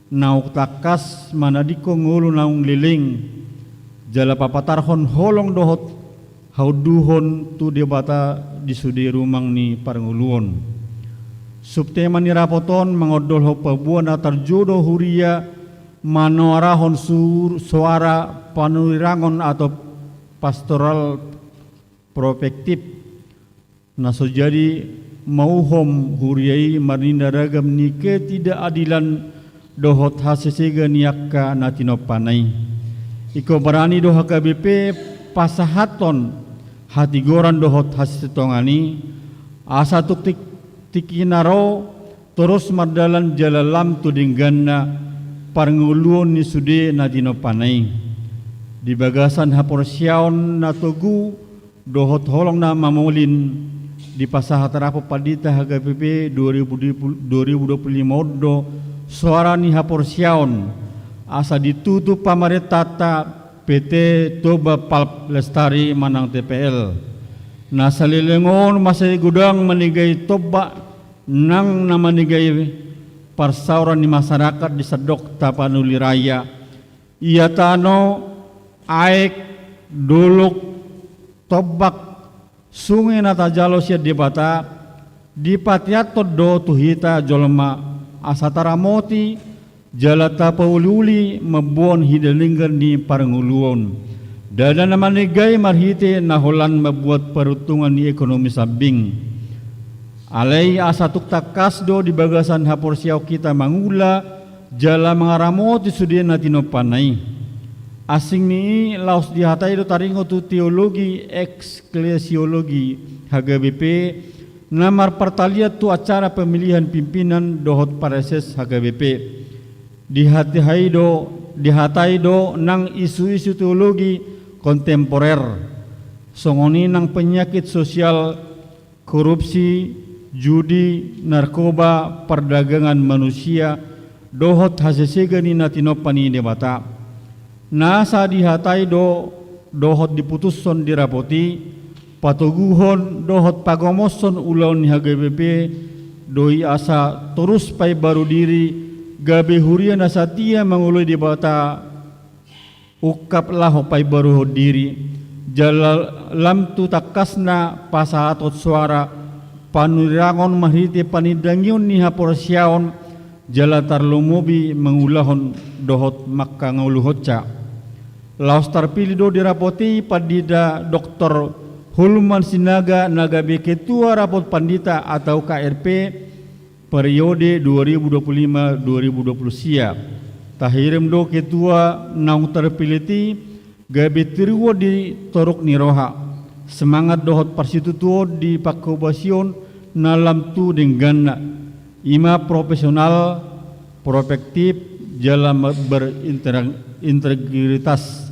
naung tangkas manadingkon ngolu naung leleng, jala papatarhon holong dohot haunduhon tu Debata di sude rumang ni parngoluon. Subtema ni rapot on mangondolhon paboa na tarjou do huria manoarahon sur-, soara panurirang on atau pastoral prospektif, na so jadi mauhom huria i marninna ragam ni ketidakadilan dohot hasesegan ni angka na tinompana i. Ingkon barani do H K B P pasahathon hatigoran dohot hasintongan i, asa tung tingki na ro torus mardalan jala lam tu dengganna parngoluon ni sude na tinompana i. Di bagasan haporseaon na togu dohot holong na mamolin, dipasahat rapot pandita H K B P dua ribu dua puluh, dua ribu dua puluh lima on do soara ni haporseaon, asa ditutup pamarentanta P T Toba Pulp Lestari manang T P L. Na saleleng on mansai godang manegai tombak nang na manegai parsaoran ni masyarakat di sandok Tapanuli Raya. Ia tano, aek, dolok, tombak, sunge na tajalo sian Debata, dipateanhon do tu hita jolma, asa taramoti, jala tapauliuli mamboan hidalinggan ni parngoluon. Ndada na manegai marhite na holan mambuat paruntungan ni ekonomi sambing. Alai asa tung tangkas do di bagasan haporseaon hita mangula, jala mangaramoti sude na tinompana i. Asing ni i laos dihatai do taringot tu teologi eklesiologi H K B P, na marpartalian tu acara pemilihan pimpinan dohot praeses H K B P. Dihatai do, dihatai do nang isu-isu teologi kontemporer. Songon i nang penyakit sosial, korupsi, judi, narkoba, perdagangan manusia, dohot hasesegan ni na tinompa ni Debata. Nasa dihatai do, dohot diputushon di rapot i, patoguhon dohot pagomoshon ulaon ni H K B P do i asa torus paimbaru diri, gabe huria na satia mangoloi Debata, ungkap laho paimbaruhon diri, jala lam tu tangkasna pasahathon soara panurirangon marhite panindangion ni haporseaon, jala tarlumobi mangulahon dohot mangkangoluhonsa. Laos tarpilih do di rapot i Pandita Doktor Hulman Sinaga na gabe Ketua Rapot Pandita atau K R P, periode dua ribu dua puluh lima dua ribu dua puluh sia. Tahirim do ketua naung tarpilih i gabe tiruon di toruk ni roha, semangat dohot parsitutuon di pangkobasion na lam tu dengganna, i ma profesional, prospektif, jala ma-, berinter-, integritas,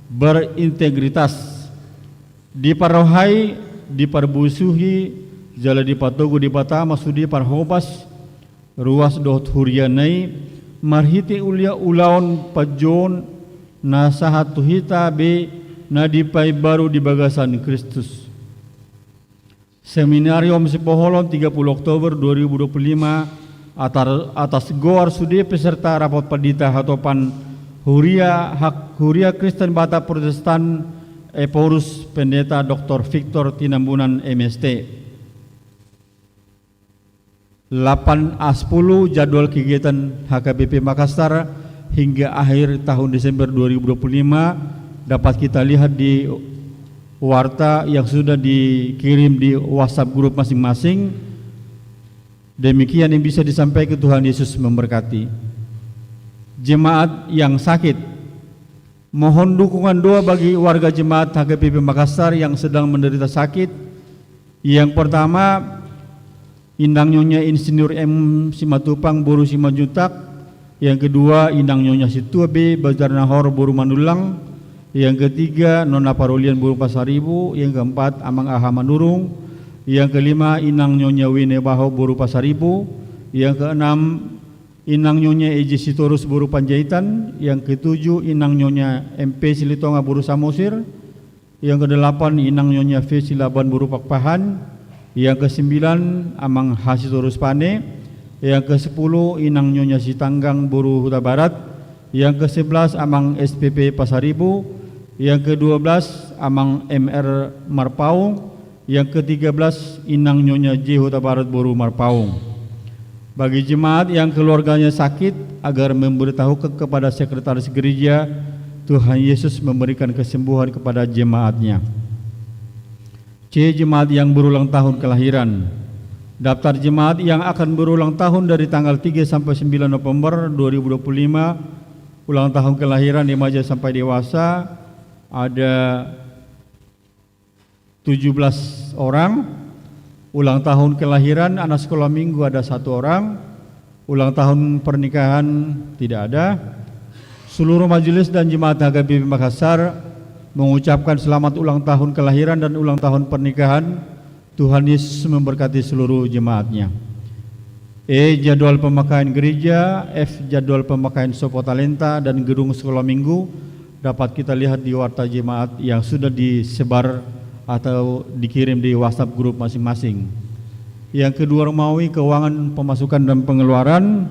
berintegritas. Diparrohai, diparbusuhi, jala dipatogu Debata ma sude parhobas, ruas dohot huriana i, marhite ulia-, ulaon panjouon na sahat tu hita be na dipaimbaru di bagasan Kristus. Seminarium Sipoholon, tiga puluh Oktober dua ribu dua puluh lima, atar-, atas goar sude peserta rapot pandita hatopan Huria Hak-, Huria Kristen Batak Protestan Ephorus, Pendeta Doktor Victor Tinambunan, M S T. Delapan A sepuluh, jadwal kegiatan H K B P Makassar hingga akhir tahun Desember dua ribu dua puluh lima dapat kita lihat di warta yang sudah dikirim di WhatsApp grup masing-masing. Demikian yang bisa disampaikan, Tuhan Yesus memberkati. Jemaat yang sakit. Mohon dukungan doa bagi warga jemaat H K B P Makassar yang sedang menderita sakit. Yang pertama, Inang Nyonya Insinyur M Simatupang boru Simanjuntak. Yang kedua, Inang Nyonya Situa B Bajarnahor boru Manullang. Yang ketiga, Nona Parolian boru Pasaribu. Yang keempat, Amang Aha Manurung. Yang kelima, Inang Nyonya Wine Baho boru Pasaribu. Yang keenam, Inang Nyonya Eji Sitorus boru Panjaitan. Yang ketujuh, Inang Nyonya M P Silitonga boru Samosir. Yang kedelapan, Inang Nyonya V Silaban boru Pakpahan. Yang kesembilan, Amang H Sitorus Pane. Yang kesepuluh, Inang Nyonya Sitanggang boru Hutabarat. Yang kesebelas, Amang S P P Pasaribu. Yang kedua belas, Amang M R Marpaung. Yang ketiga belas, Inang Nyonya J Hutabarat boru Marpaung. Bagi jemaat yang keluarganya sakit, agar memberitahukan kepada sekretaris gereja, Tuhan Yesus memberikan kesembuhan kepada jemaatnya. C. Jemaat yang berulang tahun kelahiran. Daftar jemaat yang akan berulang tahun dari tanggal tiga sampai sembilan November dua ribu dua puluh lima, ulang tahun kelahiran remaja sampai dewasa, ada tujuh belas orang. Ulang tahun kelahiran anak sekolah minggu ada satu orang. Ulang tahun pernikahan tidak ada. Seluruh majelis dan jemaat H K B P Makassar mengucapkan selamat ulang tahun kelahiran dan ulang tahun pernikahan. Tuhan Yesus memberkati seluruh jemaatnya. E. Jadwal pemakaian gereja. F. Jadwal pemakaian sopo talenta dan gedung sekolah minggu dapat kita lihat di warta jemaat yang sudah disebar atau dikirim di WhatsApp grup masing-masing. Yang kedua, Romawi, keuangan pemasukan dan pengeluaran.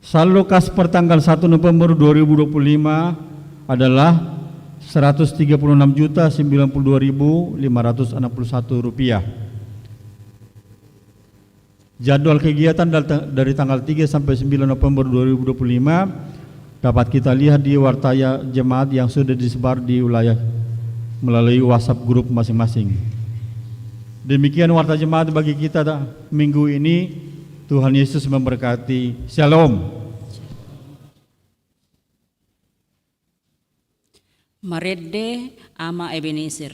Saldo kas per tanggal satu November dua ribu dua puluh lima adalah seratus tiga puluh enam juta sembilan puluh dua ribu lima ratus enam puluh satu rupiah. Jadwal kegiatan dal-, dari tanggal tiga sampai sembilan November dua ribu dua puluh lima dapat kita lihat di warta ya-, jemaat yang sudah disebar di wilayah melalui WhatsApp grup masing-masing. Demikian warta jemaat bagi kita ta-, minggu ini. Tuhan Yesus memberkati. Shalom. Marende Ama Ebenezer.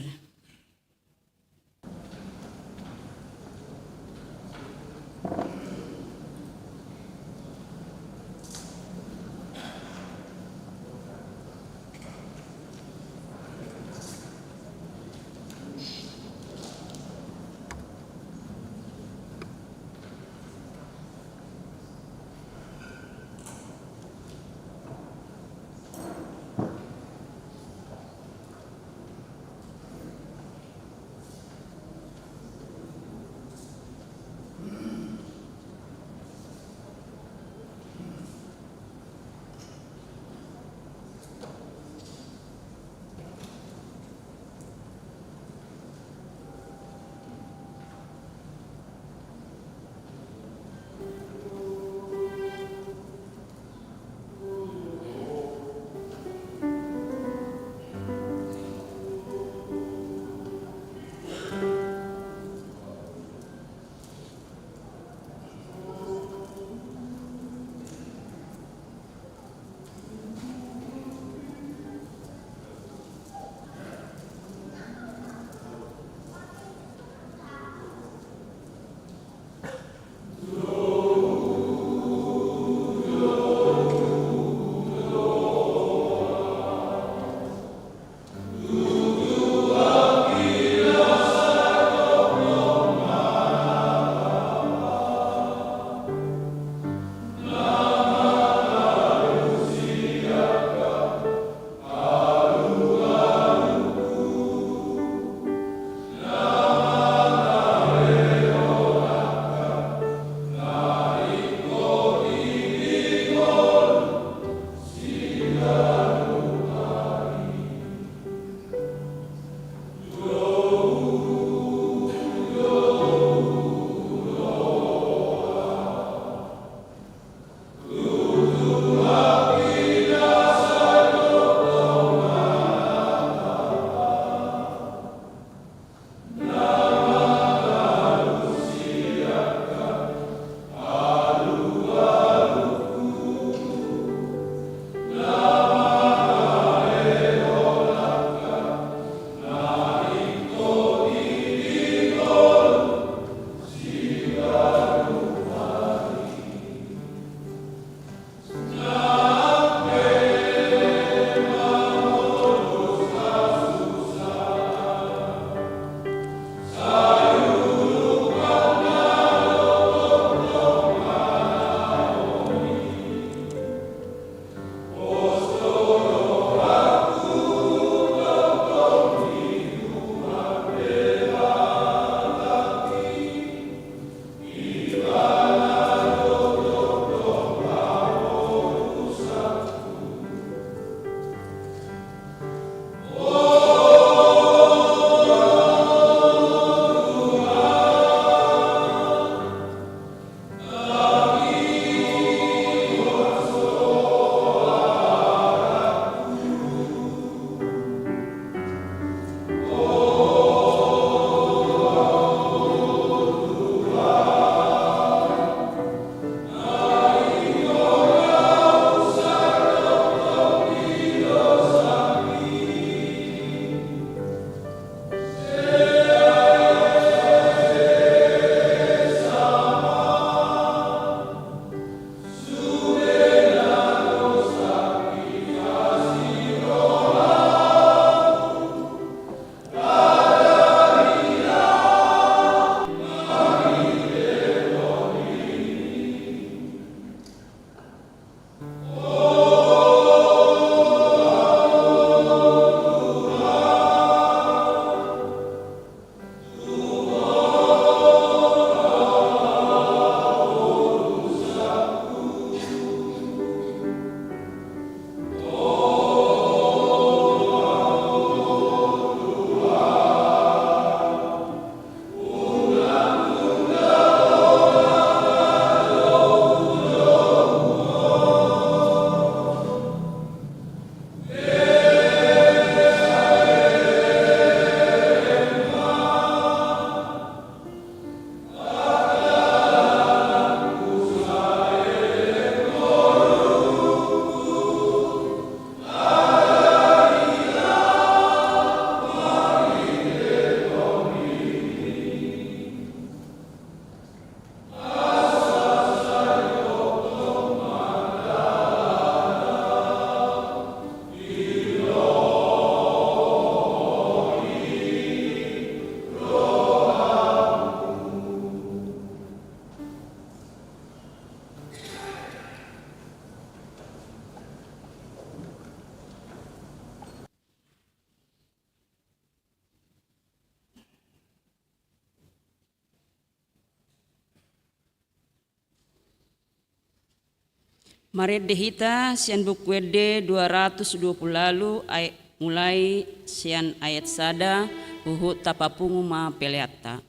Marende hita sian Buku Ende dua ratus dua pulu ualu, ay-, mulai sian ayat sada, huhut tapapungu ma peleanta.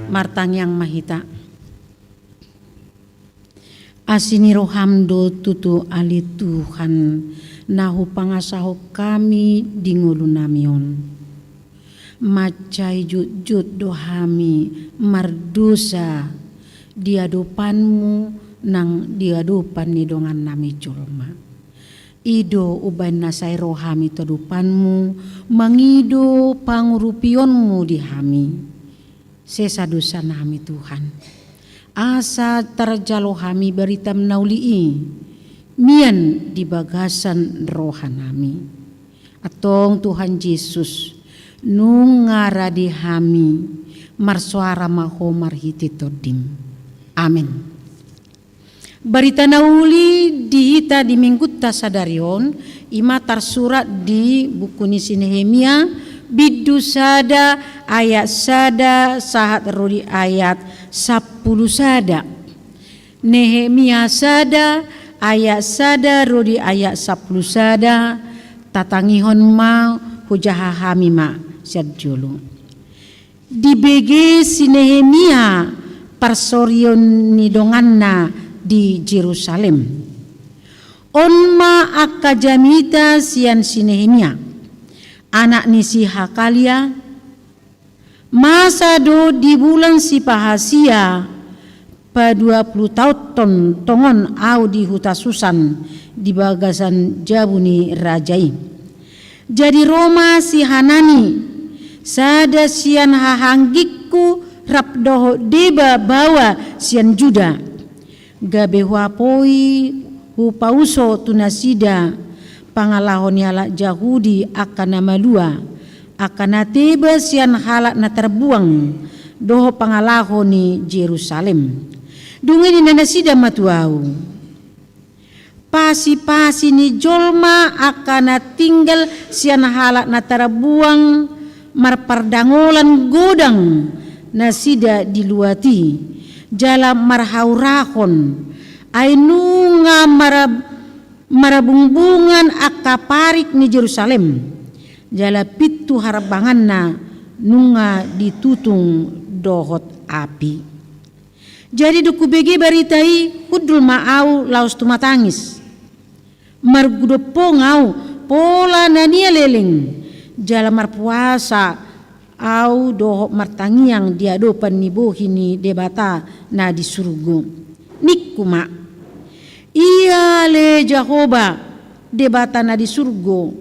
Martangiang ma hita. Asi ni roham do tutu ale Tuhan, na hupangasahon hami di ngolunami on. Mansai jotjot do hami mardosa di adopanmu nang di adopan ni dongannami jolma. I do umbahen na sai ro hami tu adopanmu, mangido pangurupionmu di hami. Sesa dosanami Tuhan. Asa tarjalo hami baritam na uli i, mian di bagasan rohanami. Antong Tuhan Jesus, Nunga rade hami, marsoara ma Ho marhite Tondim. Amen. Barita na uli di hita di Minggunta sadari on, i ma tarsurat di buku ni si Nehemia, bindu sada, ayat sada sahat ro di ayat sampulu sada. Nehemia sada, ayat sada ro di ayat sampulu sada. Tatangihon ma, hujaha hami ma sian jolo. Dibege si Nehemia parsorion ni donganna di Jerusalem. On ma angka jamita sian si Nehemia, anak ni si Hakalia. Masa do di bulan si Pahasia, paduapulu taon tongon au di huta Susan, di bagasan jabu ni raja i. Jadi ro ma si Hanani, sada sian hahanggingku, rap dohot deba baoa sian Juda. Gabe huapoi, hupauso tu nasida pangalaho ni halak Jahudi angka na malua, angka na teba sian halak na tarbuang, dohot pangalaho ni Jerusalem. Dung i ninna nasida ma tu au: Pasipasi ni jolma angka na tinggal sian halak na tarbuang marpardangolan godang nasida di luat i, jala marhaurahon, ai nunga mara-, marabungbungan angka parik ni Jerusalem, jala pintu harbanganna nunga ditutung dohot api. Jadi dung hubege barita i, hundul ma au laos tumatangis. Margudompong au pola na nia leleng, jala marpuasa au dohot martangiang di adopan ni bohi ni Debata na di surgo. Ningku ma: Ia ale Jahowa, Debata na di surgo,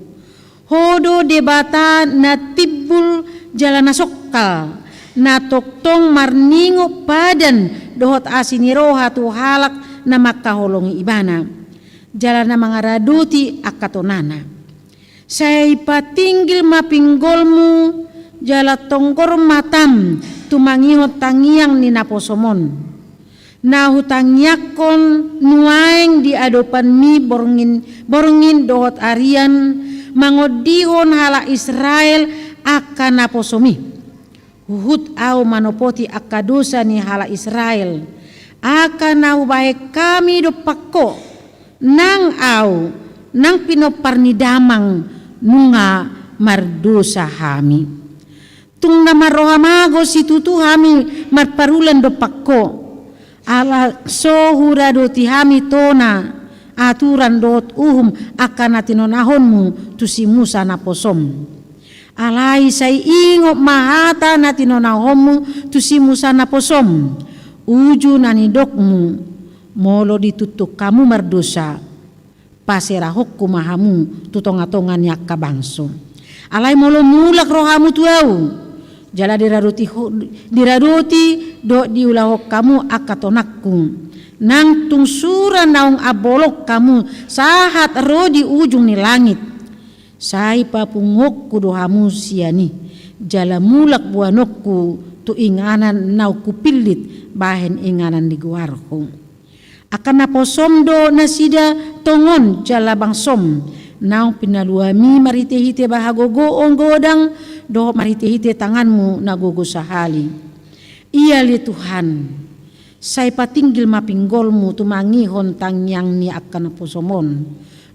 Ho do Debata na timbul jala na songkal, na tongtong marningot padan dohot asi ni roha tu halak na mangkaholongi Ibana, jala na mangaradoti angka tonana. Sai patinggil ma pinggolmu, jala tonggor matam tumangihon tangiang ni naposom on, na hutangiangkon nuaeng di adopanmi borngin, borngin dohot arian, mangondihon halak Israel angka naposom i. Huhut au manopoti angka dosa ni halak Israel, angka na hubahen hami dompak Ho, nang au, nang pinompar ni damang, nunga mardosa hami. Tung na marroha mago situtu hami marparulan dompak Ho, ala so huradoti hami tona, aturan dohot uhum angka na tinonahonmu tu si Musa naposom. Alai sai ingot ma hata na tinonahonmu tu si Musa naposom, uju na nidokmu: Molo dituntung hamu mardosa, paserahonku ma hamu tu tongatonga ni angka bangso. Alai molo mulak rohamu tu au, jala diradoti ho-, diradoti dohot diulahon hamu angka tonangku, nang tung sura naung ambolong hamu sahat ro di ujung ni langit, sai papunguonku do hamu sian i, jala mulak boanonku tu inganan naung hupillit bahen inganan ni goarhu. Angka naposom do nasida tongon jala bangsom, naung pinaluami marhitehite hagogoon godang dohot marhitehite tanganmu na gogo sahali. Ia ale Tuhan, sai patinggil ma pinggolmu tumangihon tangiang ni angka naposom on,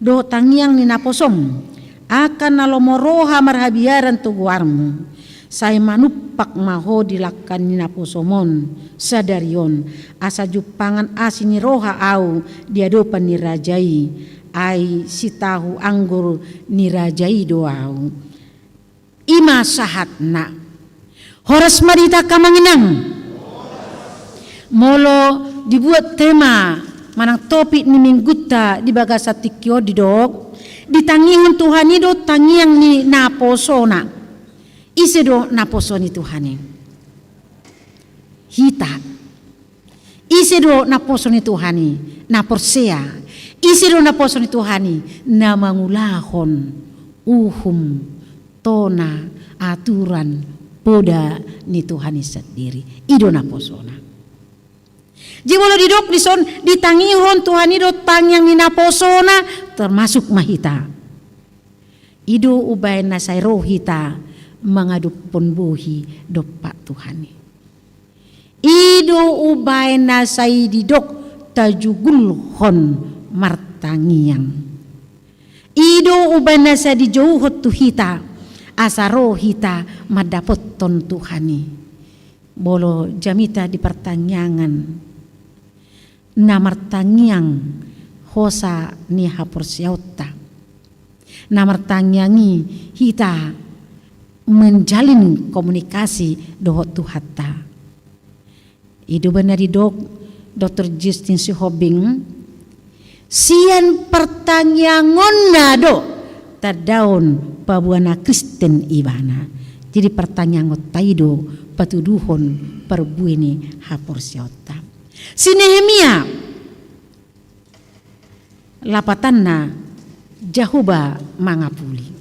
dohot tangiang ni naposom angka na lomo roha marhabiaran tu goarmu. Sai manumpak ma Ho di langka ni naposom on sadari on, asa jumpangan asi ni roha au di adopan ni raja i, ai sitahu anggur ni raja i do au. I ma sahatna. Horas ma di hita angka amang inang. Molo dibuat tema manang topik ni minggunta di bagasan tingki on didok, ditangihon Tuhan i do tangiang ni naposona. Ise do naposo ni Tuhan i? Hita. Ise do naposo ni Tuhan i? Na porsea. Ise do naposo ni Tuhan i? Na mangulahon uhum, tona, aturan poda ni Tuhan i sandiri. I do naposona. Jadi molo didok dison, ditangihon Tuhan i do tangiang ni naposona, termasuk ma hita. I do umbahen na sai ro hita mangadophon bohi dompak Tuhan i. I do umbahen na sai didok tajugulhon martangiang. I do umbahen na sai dijouhon tu hita asa ro hita mandapothon Tuhan i. Molo jamita di partangiangan, na martangiang hosa ni haporseaonta. Na martangiang i hita menjalin komunikasi dohot Tuhanta. I do umbahen na didok Doktor Justin Sihombing, sian partangiangonna do tandaon paboa na Kristen ibana. Jadi partangiangonta i do patuduhon parbue ni haporseaonta. Si Nehemia, lapatanna Jahowa mangapuli.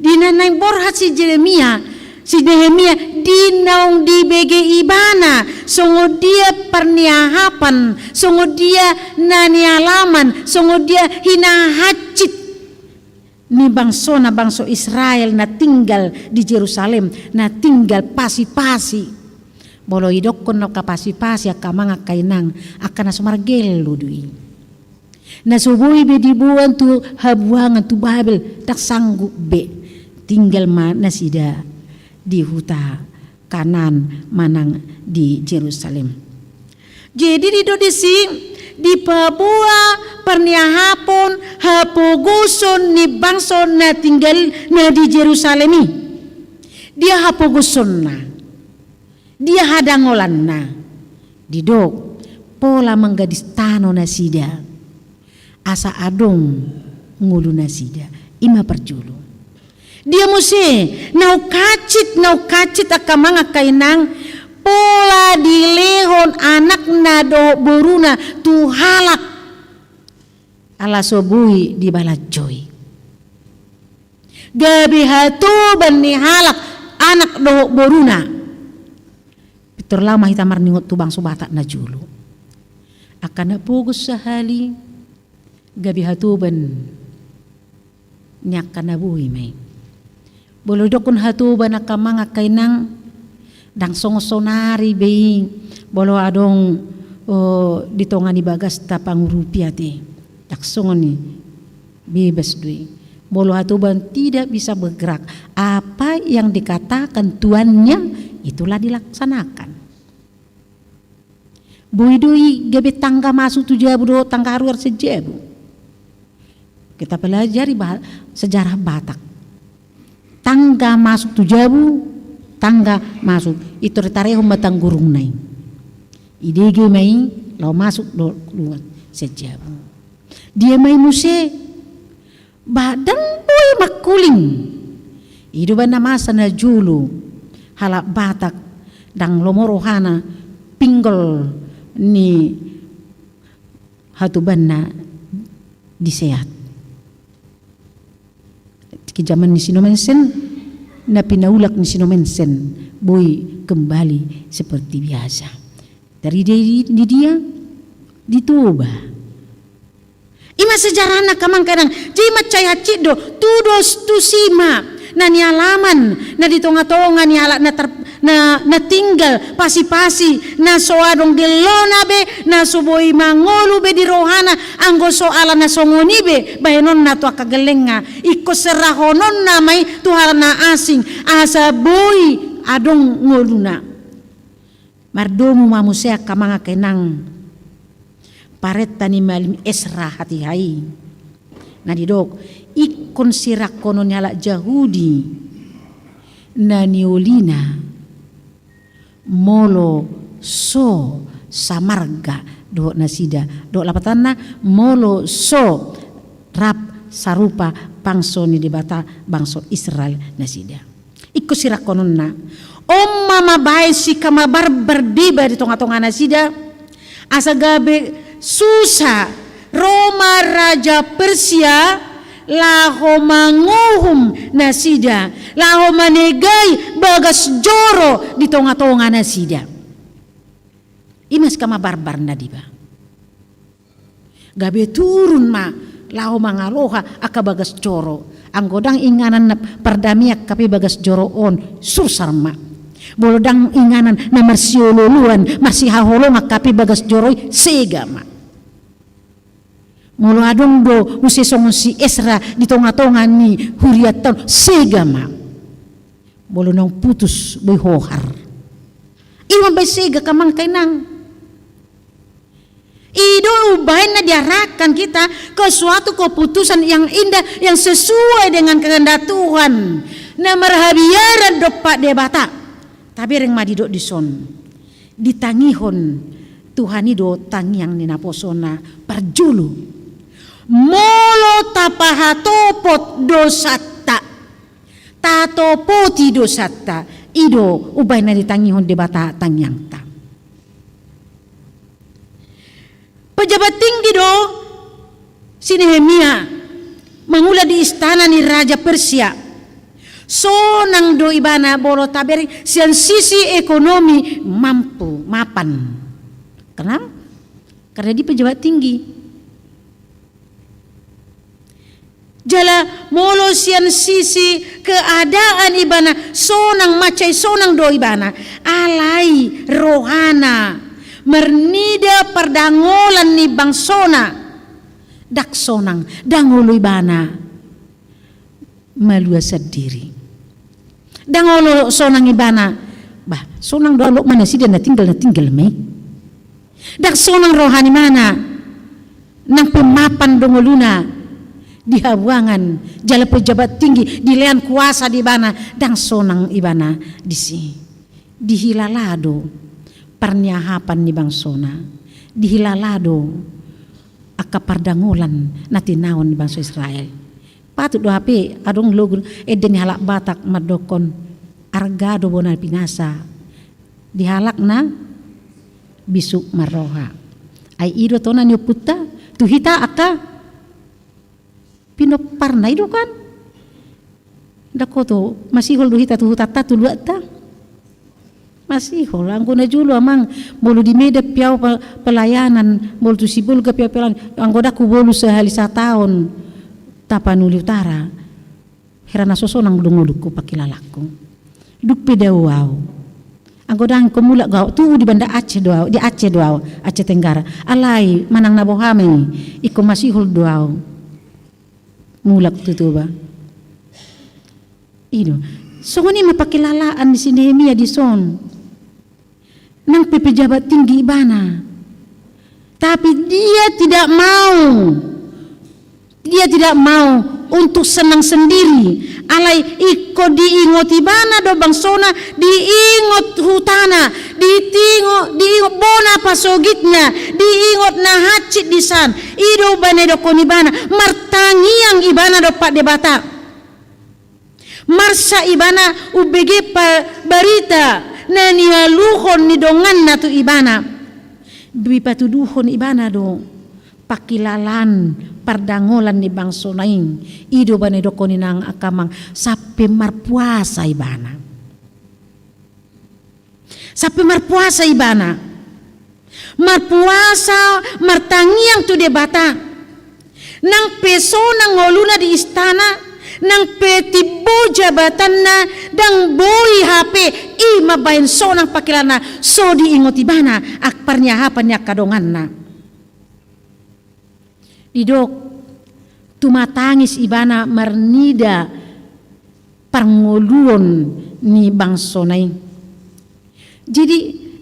Di na naeng borhat si Jeremia, si Nehemia, di naung dibege ibana songon dia parniahapan, songon dia na nialaman, songon dia hinahansit ni bangsona, bangso Israel na tinggal di Jerusalem, na tinggal pasipasi. Molo idokkon angka pasipasi, angka amang, angka inang, angka na so margello do i. Na so boi be diboan tu habuangan, tu Babel, ndang sanggup be. Tinggal ma nasida di huta Kanaan manang di Jerusalem. Jadi didok disi, dipaboa parniahapon hapogoson ni bangso na tinggal na di Jerusalem i. Dia hapogosonna? Dia hadangolanna? Didok, pola manggadis tano nasida, asa adong ngolu nasida. I ma parjolo. Dia muse, naung hansit, naung hansit angka amang, angka inang, pola dilehon anakna dohot boruna tu halak, ala so boi dibalanjoi. Gabe hatoban ni halak anak dohot boruna. Pintor laho ma hita marningot tu bangso Batak na jolo. Angka na pogos sahali, gabe hatoban ni angka na boi ma i. Molo didokkon hatoban, angka amang, angka inang, ndang songon saonari be i, molo adong, o, di tonga ni bagasta pangurupian i. Ndang songon i, bebas do i. Molo hatoban tidak bisa bergerak, apa yang dikatakan tuannya, itulah dilaksanakan. Boi do i gabe tangga masuk tu jabu dohot tangga haruar sian jabu. Kita pelajari bah-, sejarah Batak. Tangga masuk tu jabu, tangga masuk. Pintor ditarehon ma tanggurungna i. Dibege ma i, laho masuk do-, keluar sian jabu. Dia ma i muse, ba ndang boi mangkuling. I do umbahen na masa na jolo halak Batak ndang lomo rohana pinggol ni hatobanna diseat. Di jaman ni si Nommensen, na pinaulak ni si Nommensen, boi kembali seperti biasa. Tarida di, di dia, di Toba. I ma sejarahna, angka amang, angka inang. Jadi mansai hansit do, tudos tusi ma na nialaman, na di tonga-tonga ni halak na ter-, na, na tinggal pasipasi, na so adong gellona be, na so boi mangolu be di rohana, anggo so ala na songon i be bahenonna tu angka gellengna, ingkon serahononna ma i tu halak na asing, asa boi adong ngoluna. Mardomu ma muse, angka amang, angka inang, parenta ni malim Esra hatiha i, na didok, ingkon sirangkonon ni halak Jahudi na niolina, molo so samarga dohot nasida, dohot lapatanna, molo so rap sarupa bangso ni Debata, bangso Israel nasida. Ingkon sirangkononna. On ma mambahen sikamarbar deba di tonga-tonga nasida, asa gabe susa ro ma raja Persia laho manguhum nasida, laho manegai bagas joro di tonga-tonga nasida. I ma sikamambarbar na diba. Gabe turun ma laho mangaloha angka bagas joro. Anggo ndang inganan na pardamean hape bagas joro on, sursar ma. Molo ndang inganan na marsiolooloan, marsihaholongan hape bagas joro i, sega ma. Molo adong do muse songon si Esra di tonga-tonga ni hurianta on, sega ma. Molo naung putus boi hohar. I ma baen sega, amang, inang. I do umbahen na diarahkan kita ke suatu keputusan yang indah, yang sesuai dengan kehendak Tuhan, na marhabiaran dompak Debata. Tabereng ma didok dison. Ditangihon Tuhan i do tangiang ni naposona parjolo. Molo tapahatopot dosanta, tatopoti dosanta, i do umbahen na ditangihon Debata tangiangta. Pejabat tinggi do si Nehemia, mangula di istana ni raja Persia. Sonang do ibana molo tabereng sian sisi ekonomi, mampu, mapan. Kenapa? Karena dia pejabat tinggi. Jala molo sian sisi keadaan ibana sonang, mansai sonang do ibana, alai rohana marnida pardangolan ni bangsona. Ndang sonang, ndang olo ibana malua sandiri. Ndang olo sonang ibana, bah, sonang do au, loas ma nasida, na tinggal, na tinggal ma i. Ndang sonang roha ni ibana, nang pe mapan do ngoluna di habuangan, jala pejabat tinggi, dilean kuasa di ibana, ndang sonang ibana disi. Dihilala do parniahapan ni bangsona, dihilala do angka pardangolan na tinaon ni bangso Israel. Patut do hape adong logo ende ni halak Batak mandokkon, arga do bona pinasa di halak na bisuk marroha. Ai i do tona ni ompunta tu hita angka pinomparna i do kan. Ndang hotu masihol do hita tu hutanta, tu luatta. Masihol, anggo na jolo, amang, molo di Medan pe au pe-, pelayanan, molo tu Sibolga pe au pelayanan, anggo ndang hubolus sahali sataon Tapanuli Utara, hira na so sonang do ngolungku, pangkilalanku. Dung pe dao au. Anggo ndang ingkon mulak do au, tubu di Banda Aceh do au, di Aceh do au, Aceh Tenggara. Alai manang na boha ma i, ingkon masihol do au mulak tu Toba. I do. Songon i ma pangkilalaan ni si Nehemia dison. Nang pe pejabat tinggi ibana, tapi dia tidak mau, dia tidak mau untuk senang sendiri. Alai ingkon diingot ibana do bangsona, diingot hutana, ditingo-, diingot bona pasogitna, diingot na hansit di san. I do umbahen na didokkon ibana, martangiang ibana dompak Debata. Marsak ibana umbege pa-, barita na nialuhon ni donganna tu ibana. Dipatuduhon ibana do pangkilalaan pardangolan ni bangsona i. I do umbahen na didokkon inang, angka amang, sampe marpuasa ibana. Sampe marpuasa ibana. Marpuasa, martangiang tu Debata. Nang pe sonang ngoluna di istana, nang pe timbo jabatanna, ndang boi hape i mambahen sonang pangkilalanna, so diingot ibana angka parniahapan ni angka donganna. Didok, tumatangis ibana marnida parngoluon ni bangsona i. Jadi,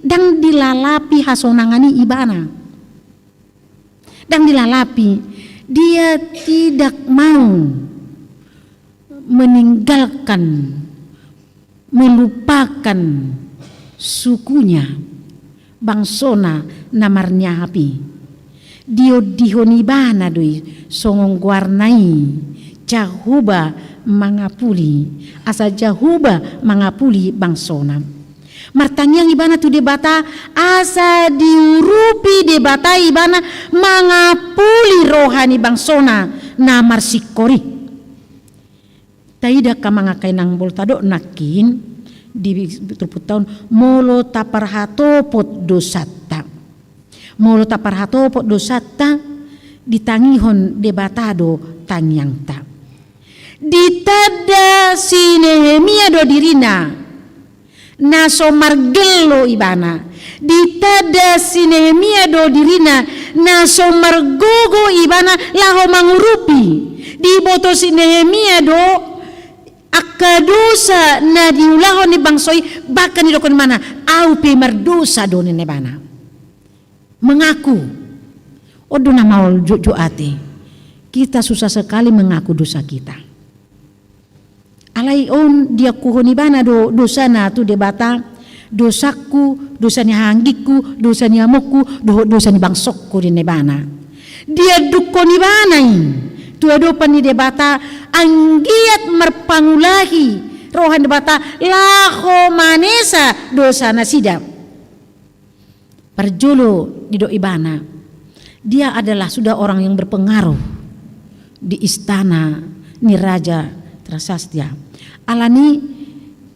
ndang dilalapi hasonangan i ibana. Ndang dilalapi. Dia tidak mau meninggalkan, melupakan sukunya, bangsona na marniahap i. Diondihon ibana do i songon goarna i, Jahowa mangapuli, asa Jahowa mangapuli bangsona. Martangiang ibana tu Debata, asa diurupi Debata ibana mangapuli roha ni bangsona na marsingkor i. Taida angka amang angka inang, molo tadok nangkin di turpukta on, molo taparhatopot dosanta. Molo taparhatopot dosanta, ditangihon Debata do tangiangta. Ditanda si Nehemia do dirina na so margello ibana. Ditanda si Nehemia do dirina na so margogo ibana laho mangurupi. Diboto si Nehemia do angka dosa na diulahon ni bangso i, bahkan didok ibana, "Au pe mardosa do," ninna ibana. Mengaku. On do na maol jotjot ate. Kita susah sekali mengaku dosa kita. Alai on diakuhon ibana do dosana tu Debata, "Dosangku, dosa ni hahaanggingku, dosa ni amonku, dohot dosa ni bangsongku," ninna ibana. Diandukhon ibana i tu adopan ni Debata, anggiat marpangulahi roha ni Debata laho manesa dosanasida. Parjolo didok ibana, dia adalah sudah orang yang berpengaruh di istana ni Raja Artasasta. Alani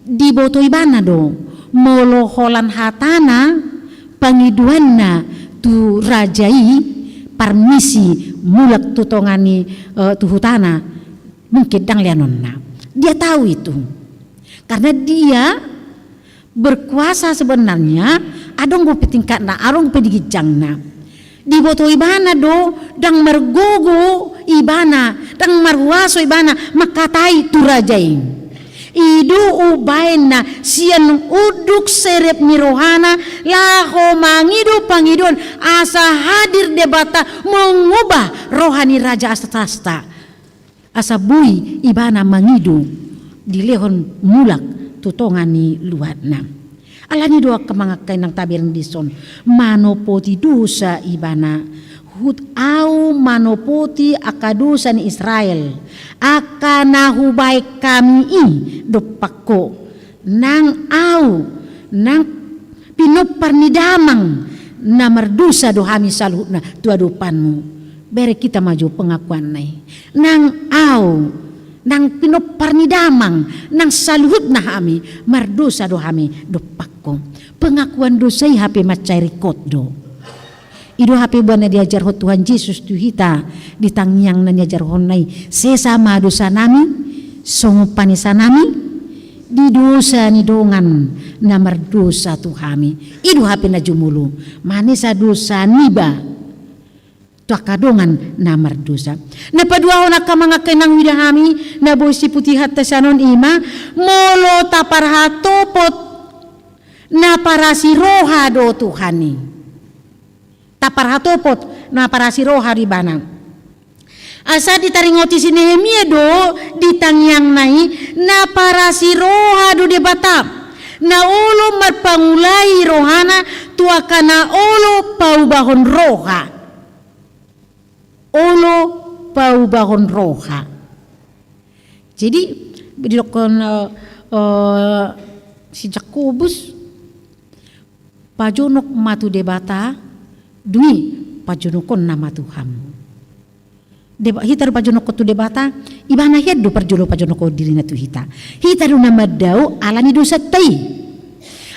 diboto ibana do, molo holan hatana, pangidoanna tu raja i, parmisi mulak tu tonga ni, eh, tu hutana, mungkin ndang leanonna. Dia tahu itu. Karena dia berkuasa sebenarnya, adong dope tingkatna, adong dope di ginjangna. Diboto ibana do, ndang margogo ibana, ndang marhuaso ibana mangkatai tu raja i. I do umbahen na sian unduk serep ni rohana laho mangido pangidoan asa hadir Debata mengubah roha ni Raja Artasasta. Asa boi ibana mangido dilehon mulak tu tonga ni luatna. Alani do angka amang angka inang tabereng dison, manopoti dosa ibana, huhut au manopoti angka dosa ni Israel, angka na hubahen hami i, dompak ho. Nang au, nang pinompar ni damang na mardosa do hami saluhutna tu adopanmu. Bereng hita ma jo pengakuanna i. Nang au, nang pinompar ni damang, nang saluhutna hami, mardosa do hami dompak ho. Pengakuan dosa i hape mansai ringkot do. I do hape boha na diajarhon Tuhan Jesus tu hita di tangiang na niajarhonna i, sesa ma dosanami, songon panesanami di dosa ni dongan na mardosa tu hami. I do hape na jumolo, manesa dosa niba tu angka dongan na mardosa. Na paduahon angka amang angka inang huida hami, na boi siputihon hata sian on i ma, molo taparhatopot na parasi roha do Tuhan i. Taparhatopot na parasi roha do ibana. Asa ditaringoti si Nehemia do di tangiangna i, na parasi roha do Debata, na olo marpangulahi rohana tu angka na olo paubahon roha. Olo paubahon roha. Jadi, didokkon, eh, eh, si Jakobus, pajonok ma tu Debata, dung i pajonokhonna ma tu hamu. Deba-, hita do pajonokhon tu Debata, ibana hian do parjolo pajonokhon dirina tu hita. Hita do na mandao alani dosanta i.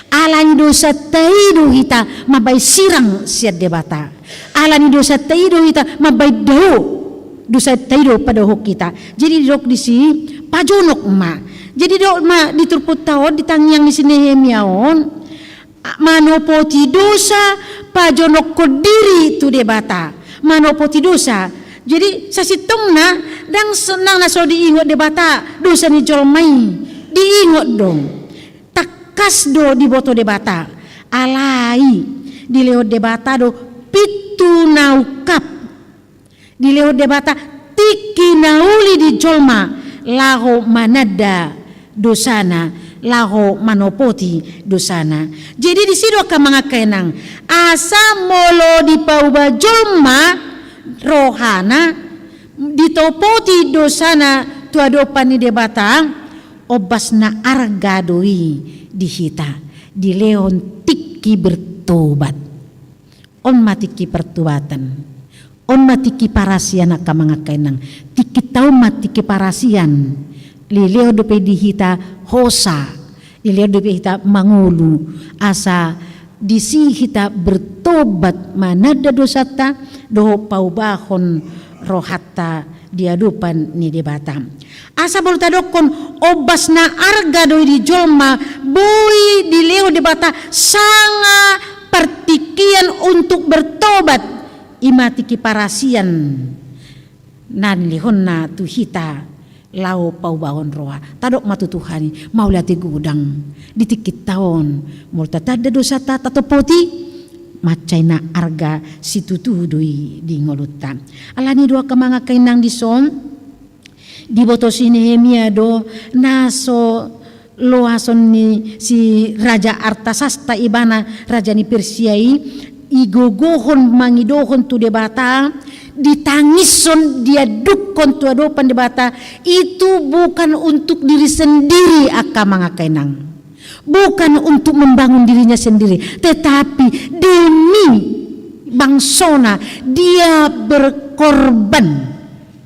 Alani dosanta i do hita mambahen sirang sian Debata. Alani dosanta i do hita mambahen dao. Dosanta i do padaohon hita. Jadi didok disi, pajonok ma. Jadi didok ma di turpukta on, di tangiang ni si Nehemia on, a, manopoti dosa, pajonokhon diri tu Debata. Manopoti dosa. Jadi sasintongna, ndang senang na so diingot Debata dosa ni jolma i. Diingot do. Tangkas do diboto Debata. Alai dilehon Debata do pintu na ungkap. Dilehon Debata tingki na uli di jolma laho mananda dosana, laho manopoti dosana. Jadi disi do angka amang angka inang, asa molo dipauba jolma rohana, ditopoti dosana tu adopan ni Debata, ombas na arga do i di hita, dilehon tingki bertobat. On ma tingki pertobatan. On ma tingki parasian angka amang angka inang. Tingkinta on ma tingki parasian. Dilehon dope di hita hosa, dilehon dope hita mangolu, asa disi hita bertobat, mananda dosanta dohot paubahon rohanta di adopan ni Debata. Asa bolo tadokkon ombas na arga do i di jolma, boi dilehon Debata sanga partingkian untuk bertobat, i ma tingki parasian na nilehonna tu hita laho paubahon roha. Tadok ma tu Tuhan i, mauliate godang di tingkinta on, molo tatanda dosanta, tatompoti, mansai na arga situtu do i di ngolunta. Alani do angka amang angka inang dison, diboto si Nehemia do na so loason ni si Raja Artasasta ibana, raja ni Persia i, igogohon mangidohon tu Debata, ditangishon, diandukhon tu adopan Debata, itu bukan untuk diri sendiri, angka amang angka inang. Bukan untuk membangun dirinya sendiri, tetapi demi bangsona dia berkorban.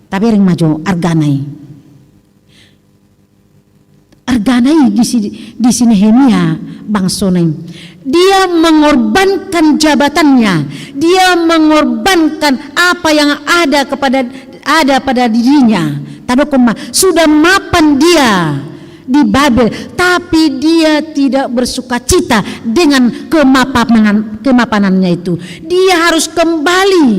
Tabereng ma jo argana i. Argana i di si, di si Nehemia bangsona i. Dia mengorbankan jabatannya, dia mengorbankan apa yang ada kepada, ada pada dirinya. Tadokkon ma, sudah mapan dia di Babel, tapi dia tidak bersukacita dengan kemapanan, kemapanannya itu. Dia harus kembali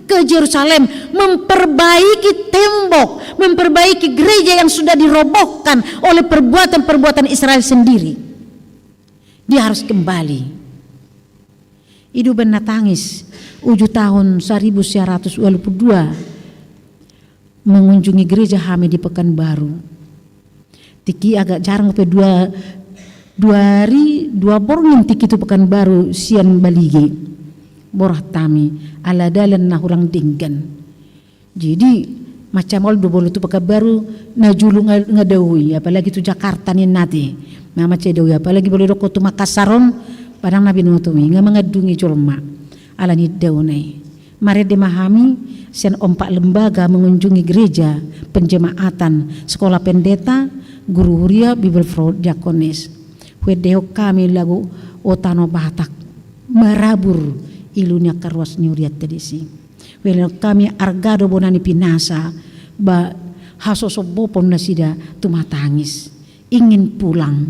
ke Yerusalem, memperbaiki tembok, memperbaiki gereja yang sudah dirobohkan oleh perbuatan-perbuatan Israel sendiri. Dia harus kembali. I do umbahen na tangis, uju tahun saribu sia ratus ualu pulu dua, mengunjungi gereja hami di Pekanbaru. Tingki agak jarang pe dua, dua ari, dua borngin tingki tu Pekanbaru sian Balige. Borhat hami, ala dalan na hurang denggan. Jadi, mansai maol do bolo tu Pekanbaru, na jolo nga, nga dao i, apalagi tu Jakarta ninna ate. Na mansai dao i, apalagi bolo dokkon tu Makassar on, padang na binoto i, nga mangandungi jolma. Alani daona i. Marende ma hami, sian ompat lembaga mengunjungi gereja, penjemaatan, sekolah pendeta, guru huria, Bible for Diakones. Huendehon hami lagu O Tano Batak, marabur ilu ni angka ruas ni hurianta disi. Huendehon hami arga do bona ni pinasa, ba hasosombophon nasida tumatangis. Ingin pulang,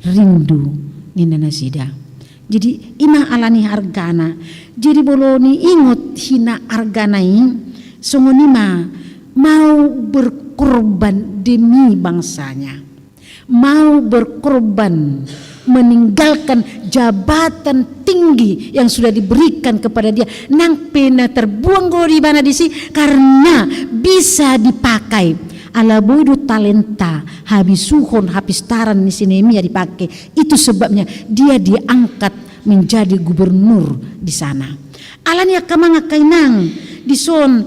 rindu ninna nasida. Jadi, i ma alani argana. Jadi, bolo niingot hina argana i, songon i ma mau berkorban demi bangsanya. Mau berkorban, meninggalkan jabatan tinggi yang sudah diberikan kepada dia. Nang pe na terbuang do ibana disi karena bisa dipakai. Ala boi do talenta, habisuhon, hapistaran ni si Nehemia dipake. Itu sebabnya dia diangkat menjadi gubernur di sana. Alani angka amang angka inang, dison,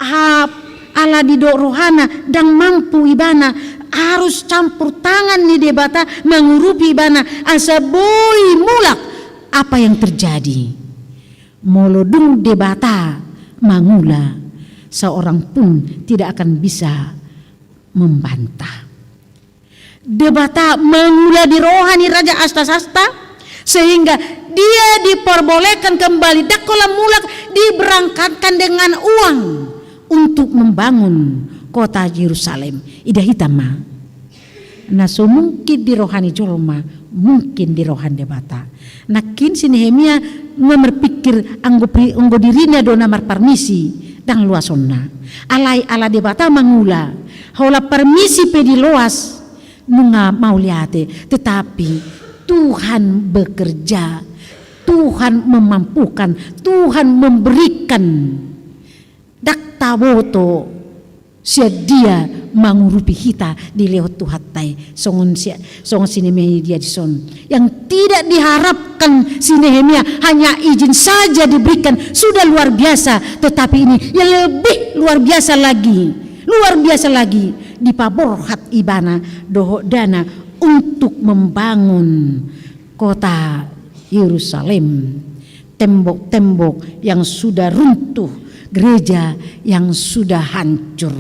ha, ala didok rohana, ndang mampu ibana, harus campur tangan ni Debata mangurupi ibana, asa boi mulak apa yang terjadi. Molo dung Debata mangula, seorang pun tidak akan bisa membantah. Debata mangula di roha ni Raja Artasasta, sehingga dia diperbolehkan kembali, ndang holan mulak, diberangkatkan dengan uang untuk membangun kota Yerusalem. Ida hita ma. Na so mungkin di roha ni jolma, mungkin di roha ni Debata. Nangkin si Nehemia nga marpikir anggo pri, anggo dirina do na marparmisi, ndang loasonna. Alai ala Debata mangula, holan parmisi pe diloas, nunga mauliate. Tetapi Tuhan bekerja, Tuhan memampukan, Tuhan memberikan. Ndang taboto sian dia mangurupi hita dilehon Tuhanta i, songon si, songon si Nehemia dison. Yang tidak diharapkan si Nehemia, hanya izin saja diberikan, sudah luar biasa, tetapi ini yang lebih luar biasa lagi, luar biasa lagi, dipaborhat ibana dohot dana untuk membangun kota Yerusalem. Tembok-tembok yang sudah runtuh, gereja yang sudah hancur.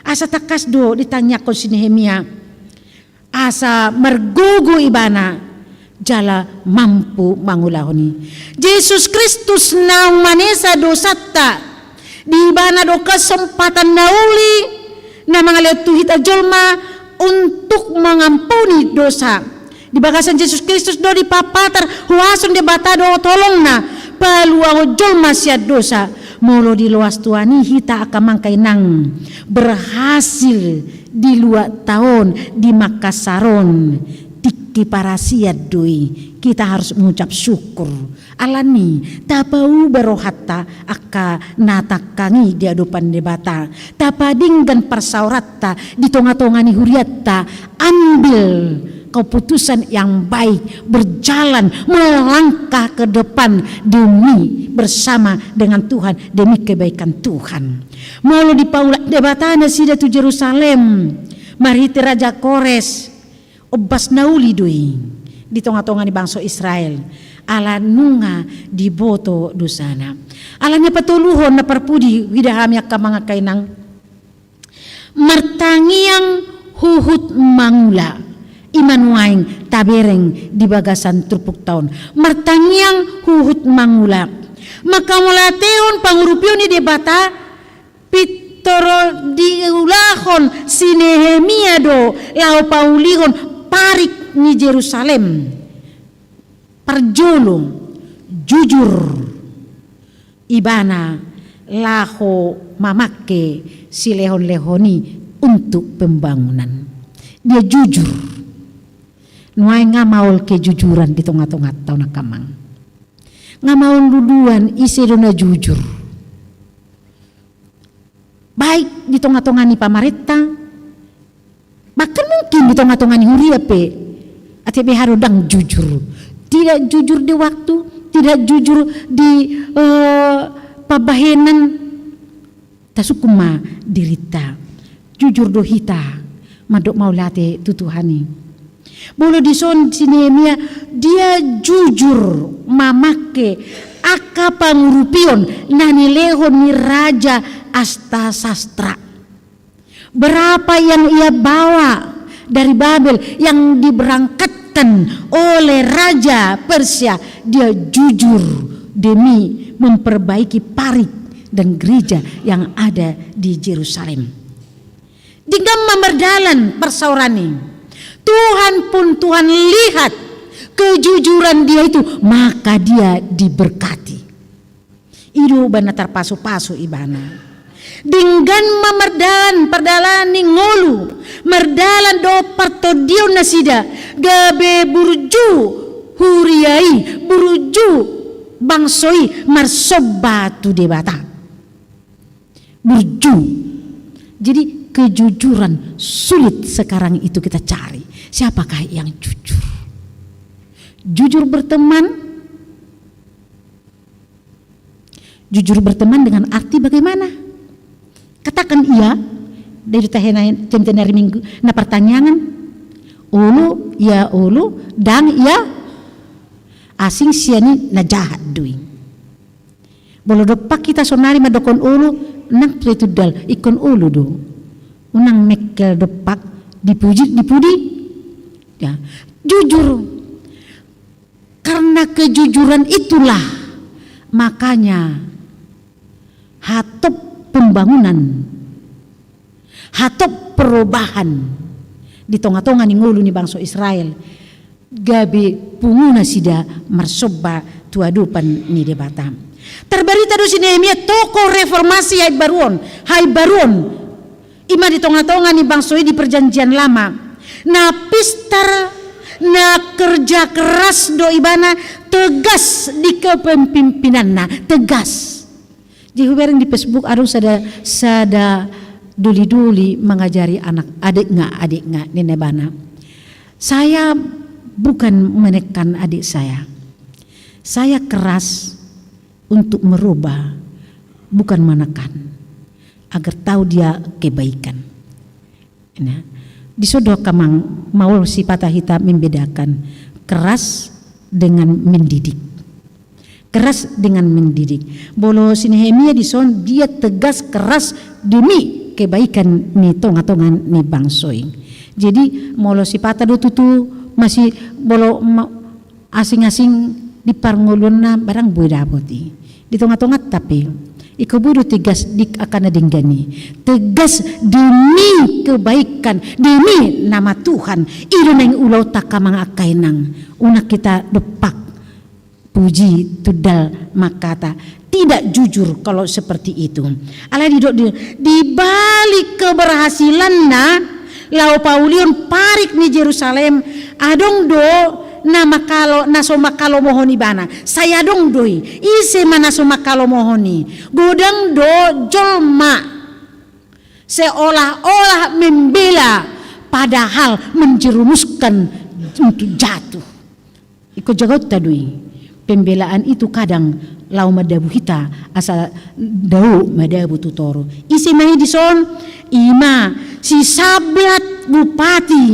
Asa tangkas do ditangiangkon si Nehemia, asa margogo ibana jala mampu mangulahon i. Jesus Kristus naung manesa dosanta, di ibana do kesempatan na uli na mangalehon tu hita jolma untuk mengampuni dosa. Di bagasan Jesus Kristus do dipapatar huaso ni Debata dohot holongna paluahon jolma sian dosa. Molo diloas Tuhan i hita angka amang inang, berhasil di luatta on, di Makassar on, tingki parasian do i. Kita harus mengucap syukur. Alani, tapauba rohanta angka na tangkang i di adopan Debata. Tapadenggan parsaoranta di tonga-tonga ni hurianta. Ambil keputusan yang baik, berjalan, melangkah ke depan demi bersama dengan Tuhan, demi kebaikan Tuhan. Molo dipaulak Debata nasida tu Jerusalem marhite Raja Kores, ombas na uli do i di tonga-tonga ni bangso Israel, ala nunga diboto dosana. Alani patoluhon na parpudi, huida hami angka amang angka inang, martangiang huhut mangula. I ma nuaeng tabereng di bagasan turpukta on, martangiang huhut mangula. Mangkamauliatehon pangurupion ni Debata, pintor diulahon si Nehemia do laho paulihon parik ni Jerusalem. Parjolo, jujur ibana laho mamangke silehon-lehon i untuk pembangunan. Dia jujur. Nuaeng nga maol kejujuran di tonga-tonganta on angka amang. Nga maol luluan ise do na jujur. Baik di tonga-tonga ni pamarenta, bahkan mungkin di tonga-tonga ni huria pe, ate be haro ndang jujur. Tidak jujur di waktu, tidak jujur di, eh, pambahenan. Tasungkun ma dirinta. Jujur do hita mandok mauliate tu Tuhan i. Molo dison si Nehemia, dia jujur mamangke angka pangurupion na nilehon ni Raja Artasasta. Berapa yang ia bawa dari Babel yang diberangkatkan oleh Raja Persia, dia jujur demi memperbaiki parit dan gereja yang ada di Jerusalem. Denggan ma mardalan parsaoran i. Tuhan pun Tuhan lihat kejujuran dia itu, maka dia diberkati. I do umbahen na tarpasupasu ibana. Denggan ma mardalan pardalanan ni ngolu, mardalan dohot partondion nasida, gabe burju huria i, burju bangso i marsomba tu Debata. Burju. Jadi kejujuran sulit sekarang itu kita cari. Siapakah yang jujur? Jujur berteman. Jujur berteman dengan arti bagaimana? Katakan ia, dari tahe na, contoh na hari Minggu, na partangiangan, olo, ia olo, ndang ia asing sian i na jahat do i. Molo dompak hita sonari mandokkon olo, nang pe tundal ingkon olo do. Unang mengkel dompak, dipuji, di pudi. Ya, jujur. Karena kejujuran itulah, makanya hatop pembangunan, hatop perubahan di tonga-tonga ni ngolu ni bangso Israel, gabe pungu nasida marsomba tu adopan ni Debata. Tarbarita do si Nehemia tokoh reformasi haimbaruon, haimbaruon. I ma di tonga-tonga ni bangso i di Perjanjian Lama. Na pistar, na kerja keras do ibana, tegas di kepemimpinanna, tegas. Jadi hubereng di Facebook adong sada, sada doli-doli mangajari anak, adek nga, adek nga, ninna ibana. Saya bukan menekan adik saya. Saya keras untuk merubah, bukan menekan, agar tahu dia kebaikan. Nah, dison do angka amang, maol sipata hita membedakan keras dengan mendidik. Keras dengan mendidik. Molo si Nehemia dison dia tegas keras demi kebaikan ni tonga-tonga ni bangso i. Jadi molo sipata do tutu masih molo ma-, asing-asing di parngoluanna barang boi dapot i. Di tonga-tonganta pe. Ingkon boi do tegas di angka na denggan i. Tegas demi kebaikan, demi nama Tuhan. I do naeng ulaonta angka amang angka inang. Unang hita dompak puji tundal mangkata, tidak jujur kalau seperti itu. Alai didok di, di balik keberhasilanna, laho paulion parik ni Jerusalem, adong do na mangkalo-, na so mangkalomohon ibana. Sai adong do i, ise ma na so mangkalomohon i. Godang do jolma seolah-olah membela, padahal menjerumuskan untuk jatuh. Ingkon jagaonta do i. Pembelaan itu kadang laho madabu hita asa dao madabu tu toru. Ise ma i dison? I ma si Sanballat bupati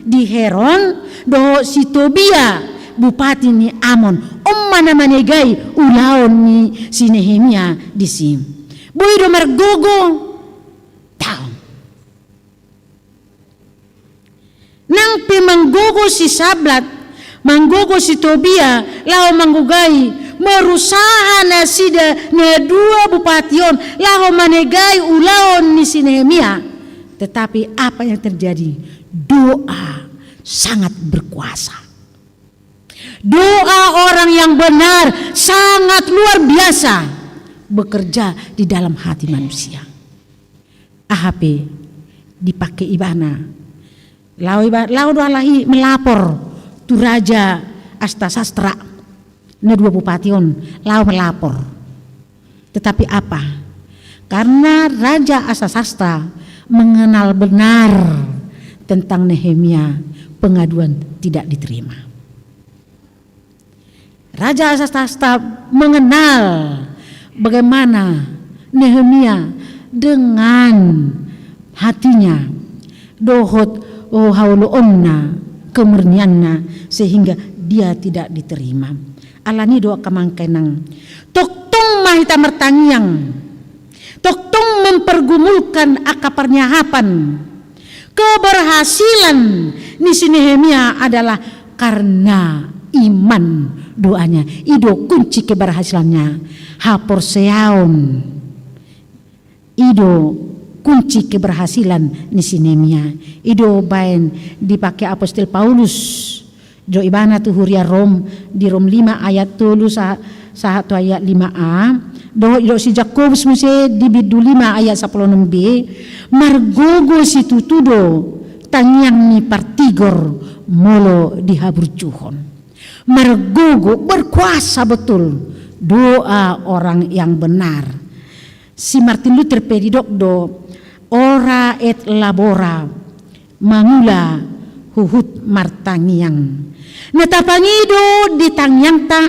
di Horon dohot si Tobia bupati ni Amon. On ma na manegai ulaon ni si Nehemia disi. Boi do margogo? Daong. Nang pe manggogo si Sanballat, manggogo si Tobia, laho manggogai, marusaha nasida na dua bupati on laho manegai ulaon ni si Nehemia. Tetapi apa yang terjadi? Doa sangat berkuasa. Doa orang yang benar sangat luar biasa bekerja di dalam hati manusia. Aha pe dipake ibana. Laho iba-, laho do halak i melapor tu Raja Artasasta. Na dua bupati on laho melapor. Tetapi apa? Karena Raja Artasasta mengenal benar tentang Nehemia, pengaduan tidak diterima. Raja Artasasta mengenal bagaimana Nehemia dengan hatinya, dohot, oh, haoloonna, kemurnianna, sehingga dia tidak diterima. Alani do angka amang inang. Tongtong ma hita martangiang. Tongtong mempergumulkan angka parniahapan. Keberhasilan ni si Nehemia adalah karena iman doanya. I do kunci keberhasilannya. Haporseaon. I do kunci keberhasilan ni si Nehemia. I do baen dipake apostel Paulus. Didok ibana tu huria Rom, di Rom lima ayat tolu sa-, sahat tu ayat lima a. Dohot didok si Jakobus muse di bindu lima ayat sampulu onom b. Margogo situtu do tangiang ni partigor molo dihaburjuhon. Margogo, berkuasa betul doa orang yang benar. Si Martin Luther pe didok do, ora et labora, mangula huhut martangiang. Na tapangido di tangiangta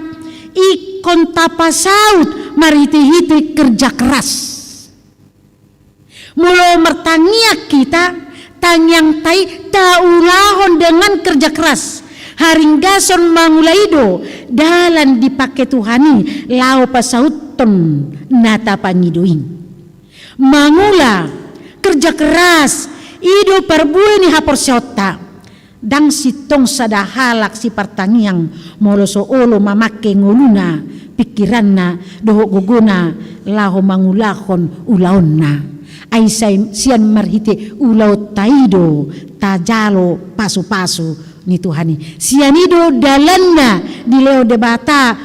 ingkon tapasaut marhitehite kerja keras. Molo martangiang hita, tangiangta i taulahon dengan kerja keras. Haringgason mangula i do dalan dipake Tuhan i laho pasauthon na tapangido i. Mangula, kerja keras, i do parbue ni haporseaonta. Ndang sintong sada halak sipartangiang molo so olo mamake ngoluna, pikiranna dohot gogona laho mangulahon ulaonna. Ai sai sian marhite ulaonta i do tajalo pasupasu ni Tuhan i. Sian i do dalanna dilehon Debata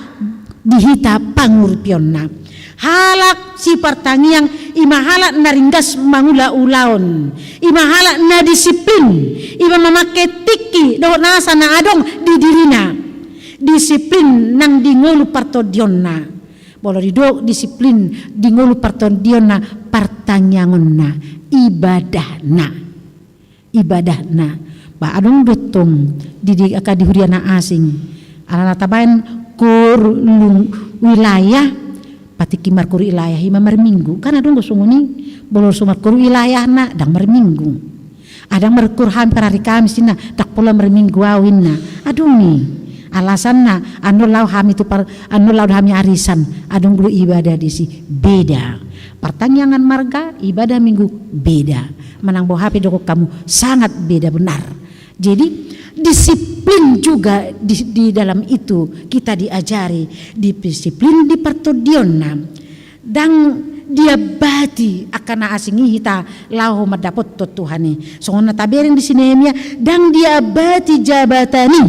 di hita pangurupionna. Halak sipartangiang i ma halak na ringgas mangula ulaon, i ma halak na disiplin, i ma mamake tingki dohot nasa na adong di dirina. Disiplin nang di ngolu partondionna. Molo didok disiplin di ngolu partondionna, partangiangonna, ibadahna. Ibadahna. Ba adong do tong di, di, angka di huria na asing. Alana tabaen koor wilayah, patikki markoor wilayah i ma marminggu. Kan adong do songon i, molo so markoor wilayahna, ndang marminggu. Adong markoor hampir hari Kamis inna, ndang pola marminggu au inna. Adong i. Alasanna, annon laho hami tu par-, annon laho hami arisan, adong do ibadah disi, beda. Partangiangan marga, ibadah Minggu, beda. Manang boha pe dohonon hamu, sangat beda benar. Jadi, disiplin juga di, di dalam itu kita diajari, disiplin di partondionna. Ndang diambati angka na asing i hita laho mandapothon Tuhan i. Songon na tabereng di si Nehemia, ndang diambati jabatan i,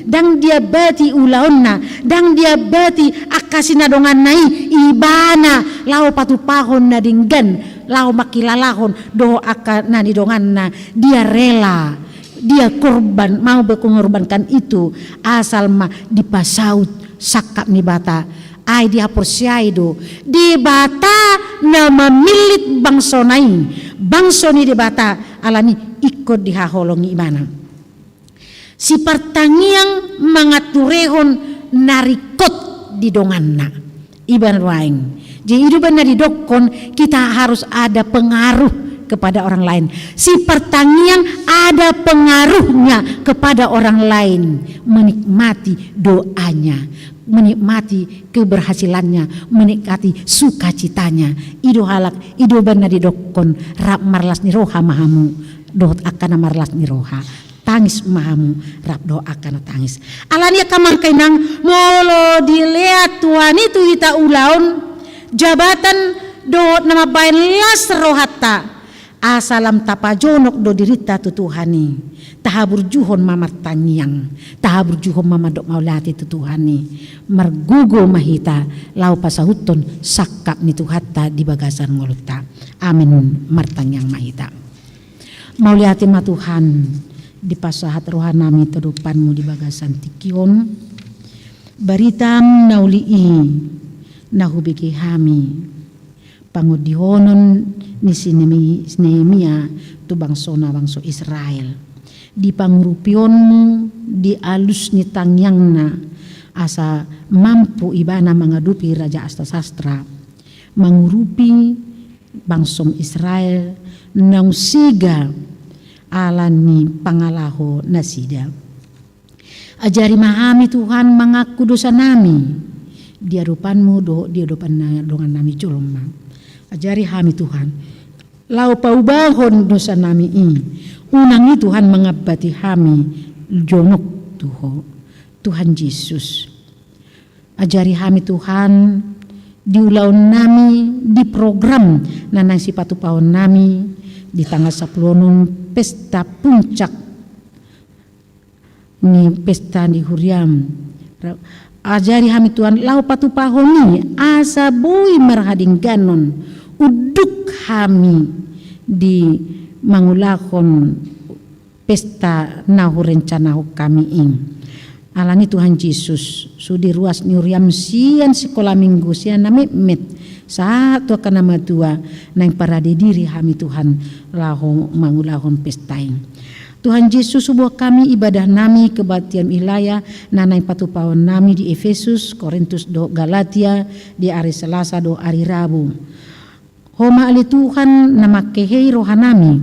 ndang diambati ulaonna, ndang diambati angka sinadonganna i, ibana laho patupahon na denggan, laho mangkilalahon dohot angka na nidonganna, dia rela, dia korban, mau mengorbankan itu, asal ma dipasaut sangkap ni Debata. Ai dihaporseai do Debata na mamillit bangsona i, bangso ni Debata, alani ingkon dihaholongi ibana. Si partangiang mangaturehon na ringkot di donganna. Iba nuaeng. Jadi i do umbahen na didokkon kita harus ada pengaruh kepada orang lain. Si partangiang ada pengaruhnya kepada orang lain, menikmati doanya, menikmati keberhasilannya, menikmati sukacitanya. I do halak, i do umbahen na didokkon, rap marlas ni roha ma hamu dohot angka na marlas ni roha. Tangis ma hamu rap dohot angka na tangis. Alani i angka amang inang, molo dilehon Tuhan i tu hita ulaon, jabatan dohot na mambahen las rohanta, asa lam tapajonok do dirinta tu Tuhan i. Tahaburjuhon ma martangiang, tahaburjuhon ma mandok mauliate tu Tuhan i. Margogo ma hita laho pasauthon sangkap ni Tuhanta di bagasan ngolunta. Amin. Martangiang ma hita. Mauliate ma Tuhan, dipasahat rohanami tu adopanmu di bagasan tingki on. Baritam na uli i na hubege hami, pangondihonon ni si Nehemi-, Nehemia tu bangsona, bangso Israel. Di pangurupionmu, di alus ni tangiangna, asa mampu ibana mangadopi raja Artasasta, mangurupi bangsom Israel naung sega ala ni pangalaho nasida. Ajari ma hami Tuhan mangaku dosanami di adopanmu dohot di adopan na dongannami jolma. Ajari hami Tuhan laho paubahon dosanami i. Unang i Tuhan mangambati hami jonok tu Ho. Tuhan Jesus, ajari hami Tuhan di ulaonnami, di program na naeng sipatupaonnami di tanggal sampulu onom, pesta puncak ni pesta ni huriam. Ra-, ajari hami Tuhan laho patupahon i asa boi marhadengganon unduk hami di mangulahon pesta na hurencanahon hami i. Alani Tuhan Jesus, sude ruas ni huriam sian sikola minggu, sian na metmet sahat tu angka na matua, naeng parade diri hami Tuhan laho mangulahon pesta i. Tuhan Jesus, huboan hami ibadahnami kebaktian wilayah na naeng patupaonnami di Efesus, Korintus dohot Galatia, di ari Selasa dohot ari Rabu. Ho ma ale Tuhan na mangkehei rohanami,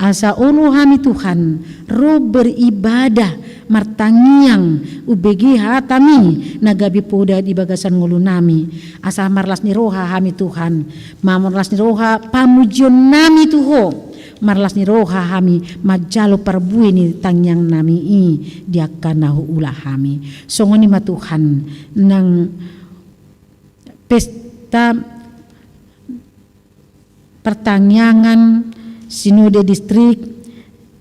asa olo hami Tuhan ro beribadah, martangiang, umbege hatami na gabe poda di bagasan ngolunami, asa marlas ni roha hami Tuhan, ma-, marlas ni roha pamujionnami tu Ho, marlas ni roha hami manjalo parbue ni tangiangnami i di angka na huula hami. Songon i ma Tuhan, nang pesta partangiangan sinode distrik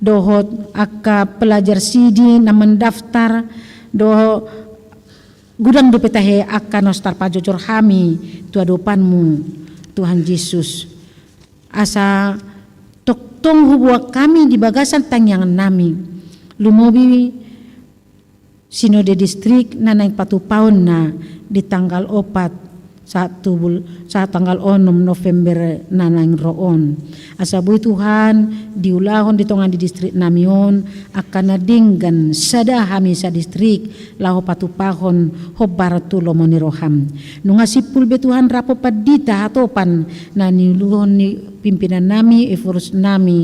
dohot angka pelajar sidi na mendaftar dohot godang dope tahe angka na so tarpajojor hami tu adopanmu, Tuhan Jesus. Asa tongtong huboan hami di bagasan tangiangannami. Lumobi sinode distrik na naeng patupaonna di tanggal opat sahat tu bul-, sahat tanggal onom November na naeng ro on. Asa boi Tuhan diulahon di tonga ni distriknami on angka na denggan sada hami sadistrik laho patupahon hombar tu lomo ni roham. Nunga simpul be Tuhan rap pandita hatopan na niuluhon ni pimpinannami, ephorusnami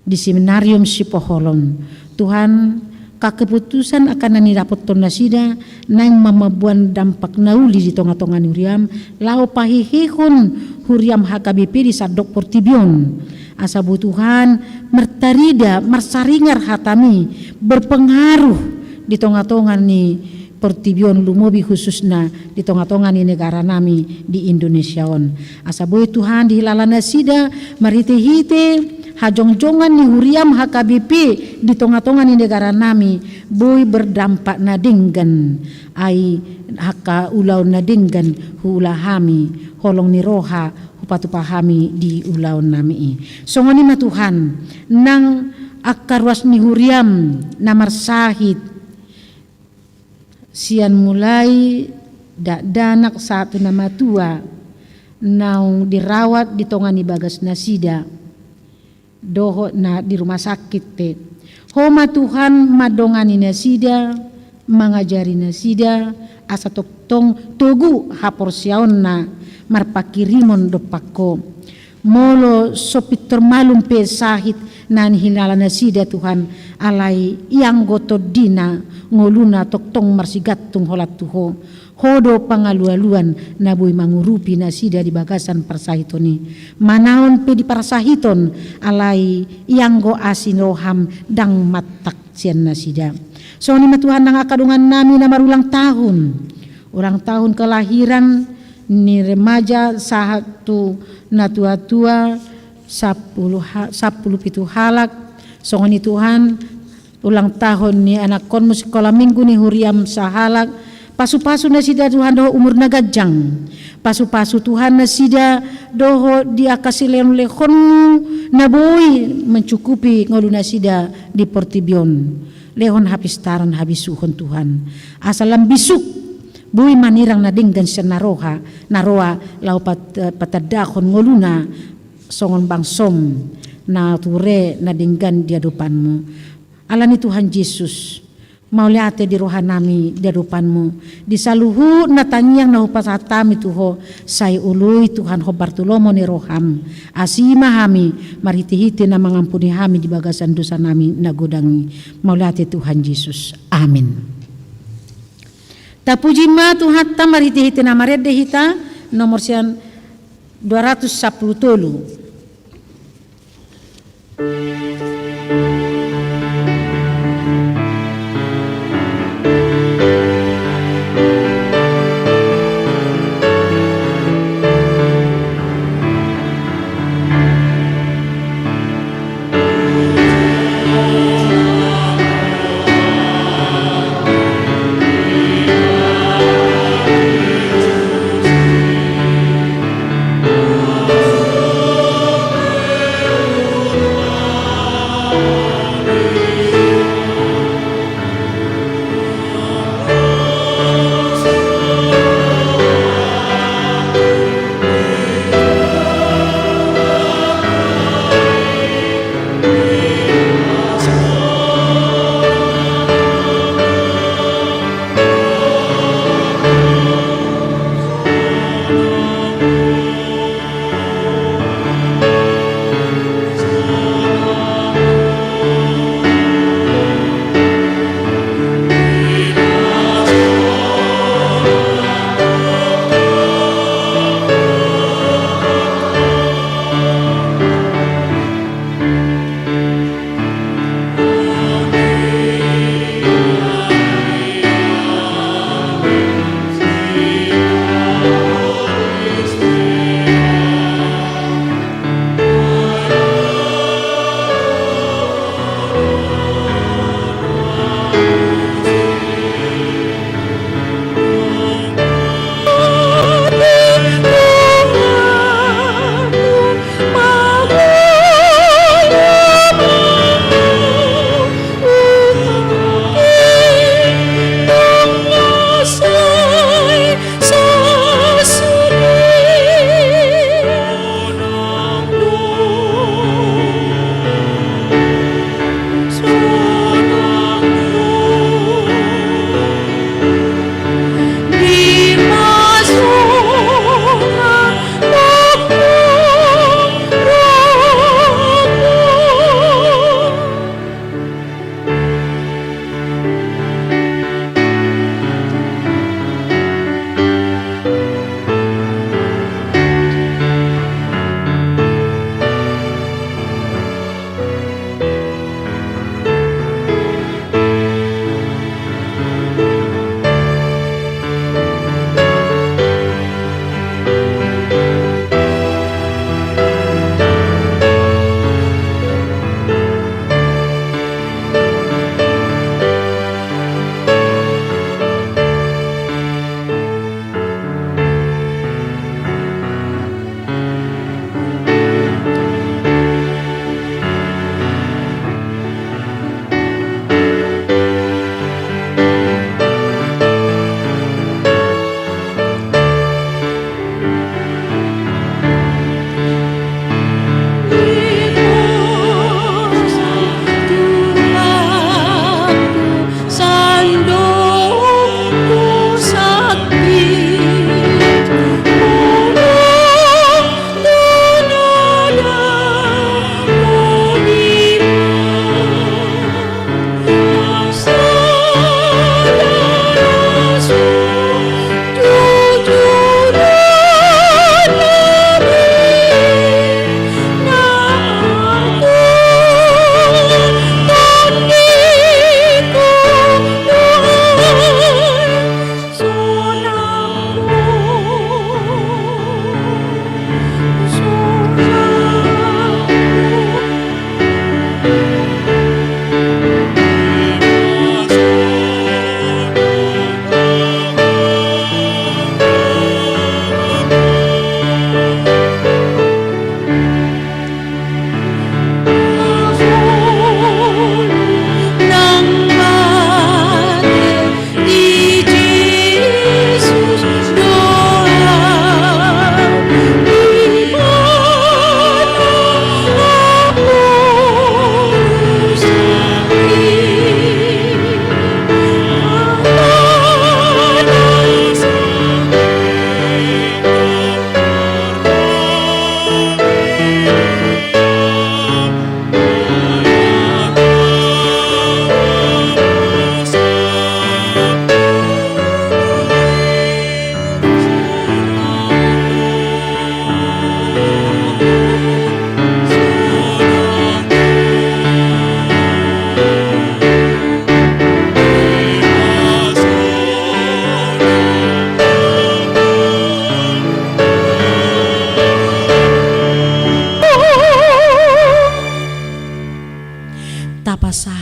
di Seminarium Sipoholon. Tuhan, Angka keputusan angka na nidapothon nasida naeng mamboan dampak na uli di tonga-tonga ni huriam, laho pahehehon huriam H K B P di sandok portibi on. Asa boi Tuhan martarida, marsaringar hatami, berpengaruh di tonga-tonga ni portibi on, lumobi khususna di tonga-tonga ni negara nami di Indonesia on. Asa boi Tuhan dihilala nasida marhite-hite hajongjongan ni huriam H K B P di tonga-tonga ni negara nami, boi berdampak na denggan, ai angka ulaon na denggan huula hami, holong ni roha hupatupa hami di ulaon nami i. Songon i ma Tuhan, nang angka ruas ni huriam na marsahit, sian mulai dakdanak sahat tu na matua, naung dirawat di tonga ni bagas nasida, dohot na di rumah sakit pe. Ho ma Tuhan mandongani nasida, mangajari nasida, asa tongtong togu haporseaonna marpanghirimon dompak Ho. Molo so pintor malum pe sahit na nihilala nasida Tuhan, alai ianggo tondina ngoluna tongtong marsigantung holan tu Ho. Ho do pangalualuan na boi mangurupi nasida di bagasan parsahiton i. Manaon pe di parsahiton, alai ianggo asi ni roham ndang mantak sian nasida. Songon i ma Tuhan nang angka dongan nami na marulang tahun. Ulang tahun kelahiran ni remaja sahat tu na tua-tua, sampulu ha-, sampulu pitu halak. Songon i Tuhan, ulang tahun ni anakkonmu sikola minggu ni huriam sahalak. Pasu-pasu nasida Tuhan dohot umur na ganjang. Pasu-pasu Tuhan nasida dohot di angka silehon-lehonmu na boi mencukupi ngolu nasida di portibi on. Lehon hapistaran, habisuhon Tuhan. Asa lam bisuk, boi manirang na denggan sian na roha, na roa, laho pat-, patandahon ngoluna songon bangsom na ture na denggan di adopanmu. Alani Tuhan Jesus, mauliate di roha nami di adopanmu. Di saluhut na tangiang na hupasahat hami tu Ho, sai oloi Tuhan hombar tu lomo ni roham. Asi ma hami, marhite-hite na mangampuni hami di bagasan dosa nami na godang i. Mauliate Tuhan Jesus. Amin. Tapuji ma Tuhanta marhite-hite na marende hita, nomor sian dua ratus sampulu tolu.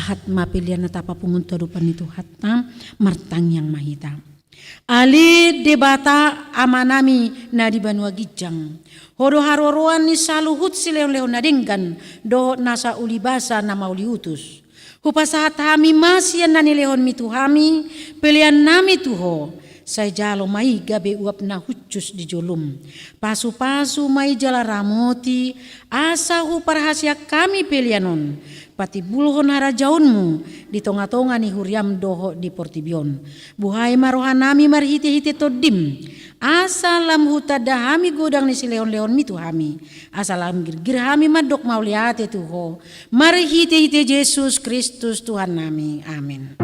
Sahat ma pelean na tapapungu tu adopan ni Tuhanta, martangiang ma hita. Ale Debata Amanami na di banua ginjang, Ho do haroroan ni saluhut silehonlehon na denggan dohot nasa ulibasa na mauliutus. Hupasahat hami ma sian na nilehonmi tu hami peleannami tu Ho, sai jalo ma i gabe uap na hushus di jolom. Pasupasu ma i jala ramoti, asa huparhaseang hami pelean on patimbulhon harajaonmu di tongatonga ni huriam dohot di portibi on. Buhai ma rohanami marhitehite Tondim, asa lam hutanda hami godang ni silehonlehonmi tu hami, asa lam girgir hami mandok mauliate tu Ho, marhitehite Jesus Kristus Tuhannami. Amen.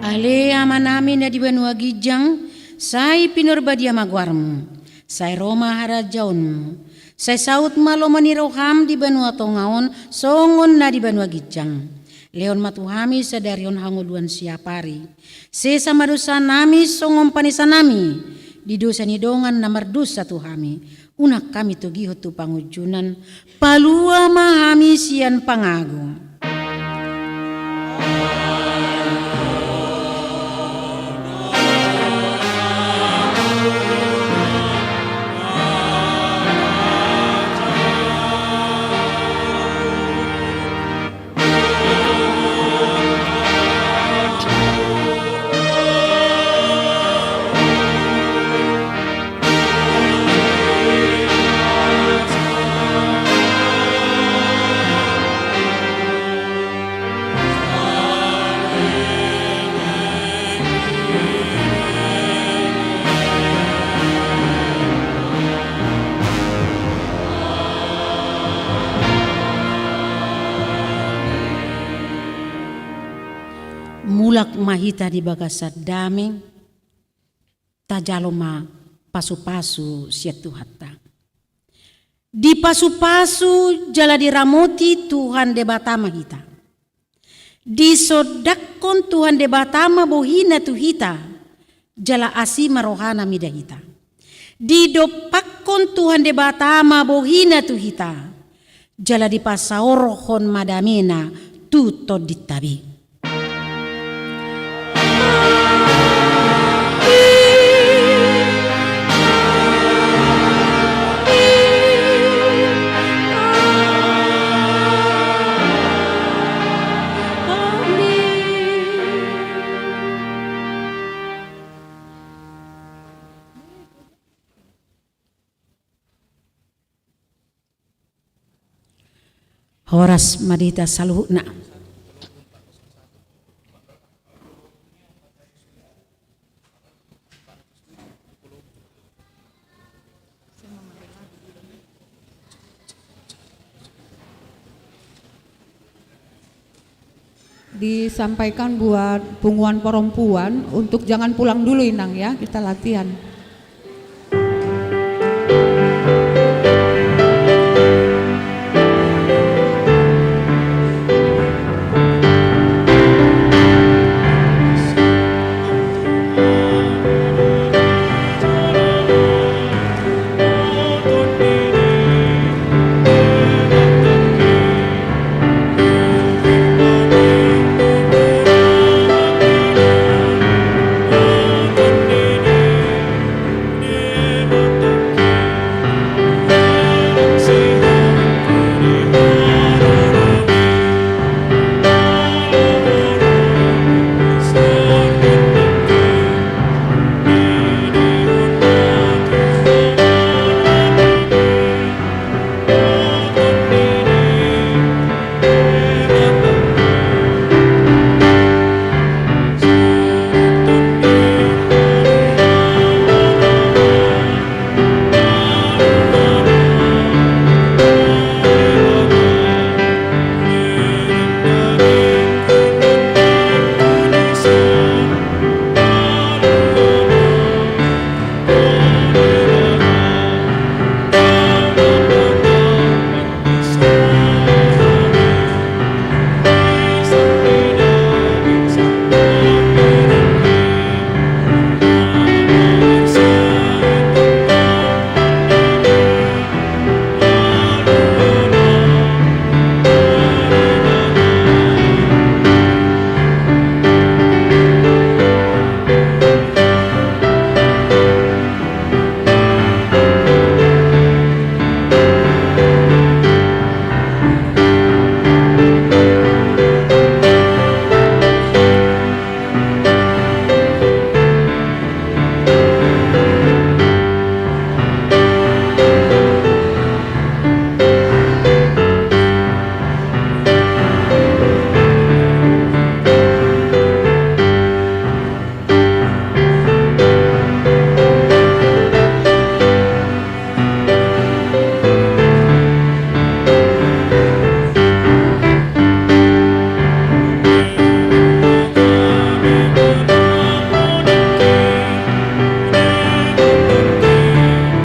Ale Amanami na di banua ginjang, sai pinarbadia ma goarmu. Sai ro ma harajaonmu. Sai saut ma lomo ni roham di banua tonga on songon na di banua ginjang. Lehon ma tu hami sadari on hangoluan siapari. Sesa ma dosanami songon panesanami di dosa ni dongan na mardosa tu hami. Unang hami togihon tu pangunjunan, palua ma hami sian pangago. Mulak ma hita di bagasan dame, tajalo ma pasupasu sian Tuhanta. Dipasupasu jala diramoti Tuhan Debata ma hita. Disondangkon Tuhan Debata ma bohina tu hita, jala asi ma rohana mida hita. Didompakkon Tuhan Debata ma bohina tu hita, jala dipasaorhon ma damena tu tondinta be. Horas ma di hita saluhutna. Disampaikan buat punguan perempuan untuk jangan pulang dulu, Inang, ya, kita latihan.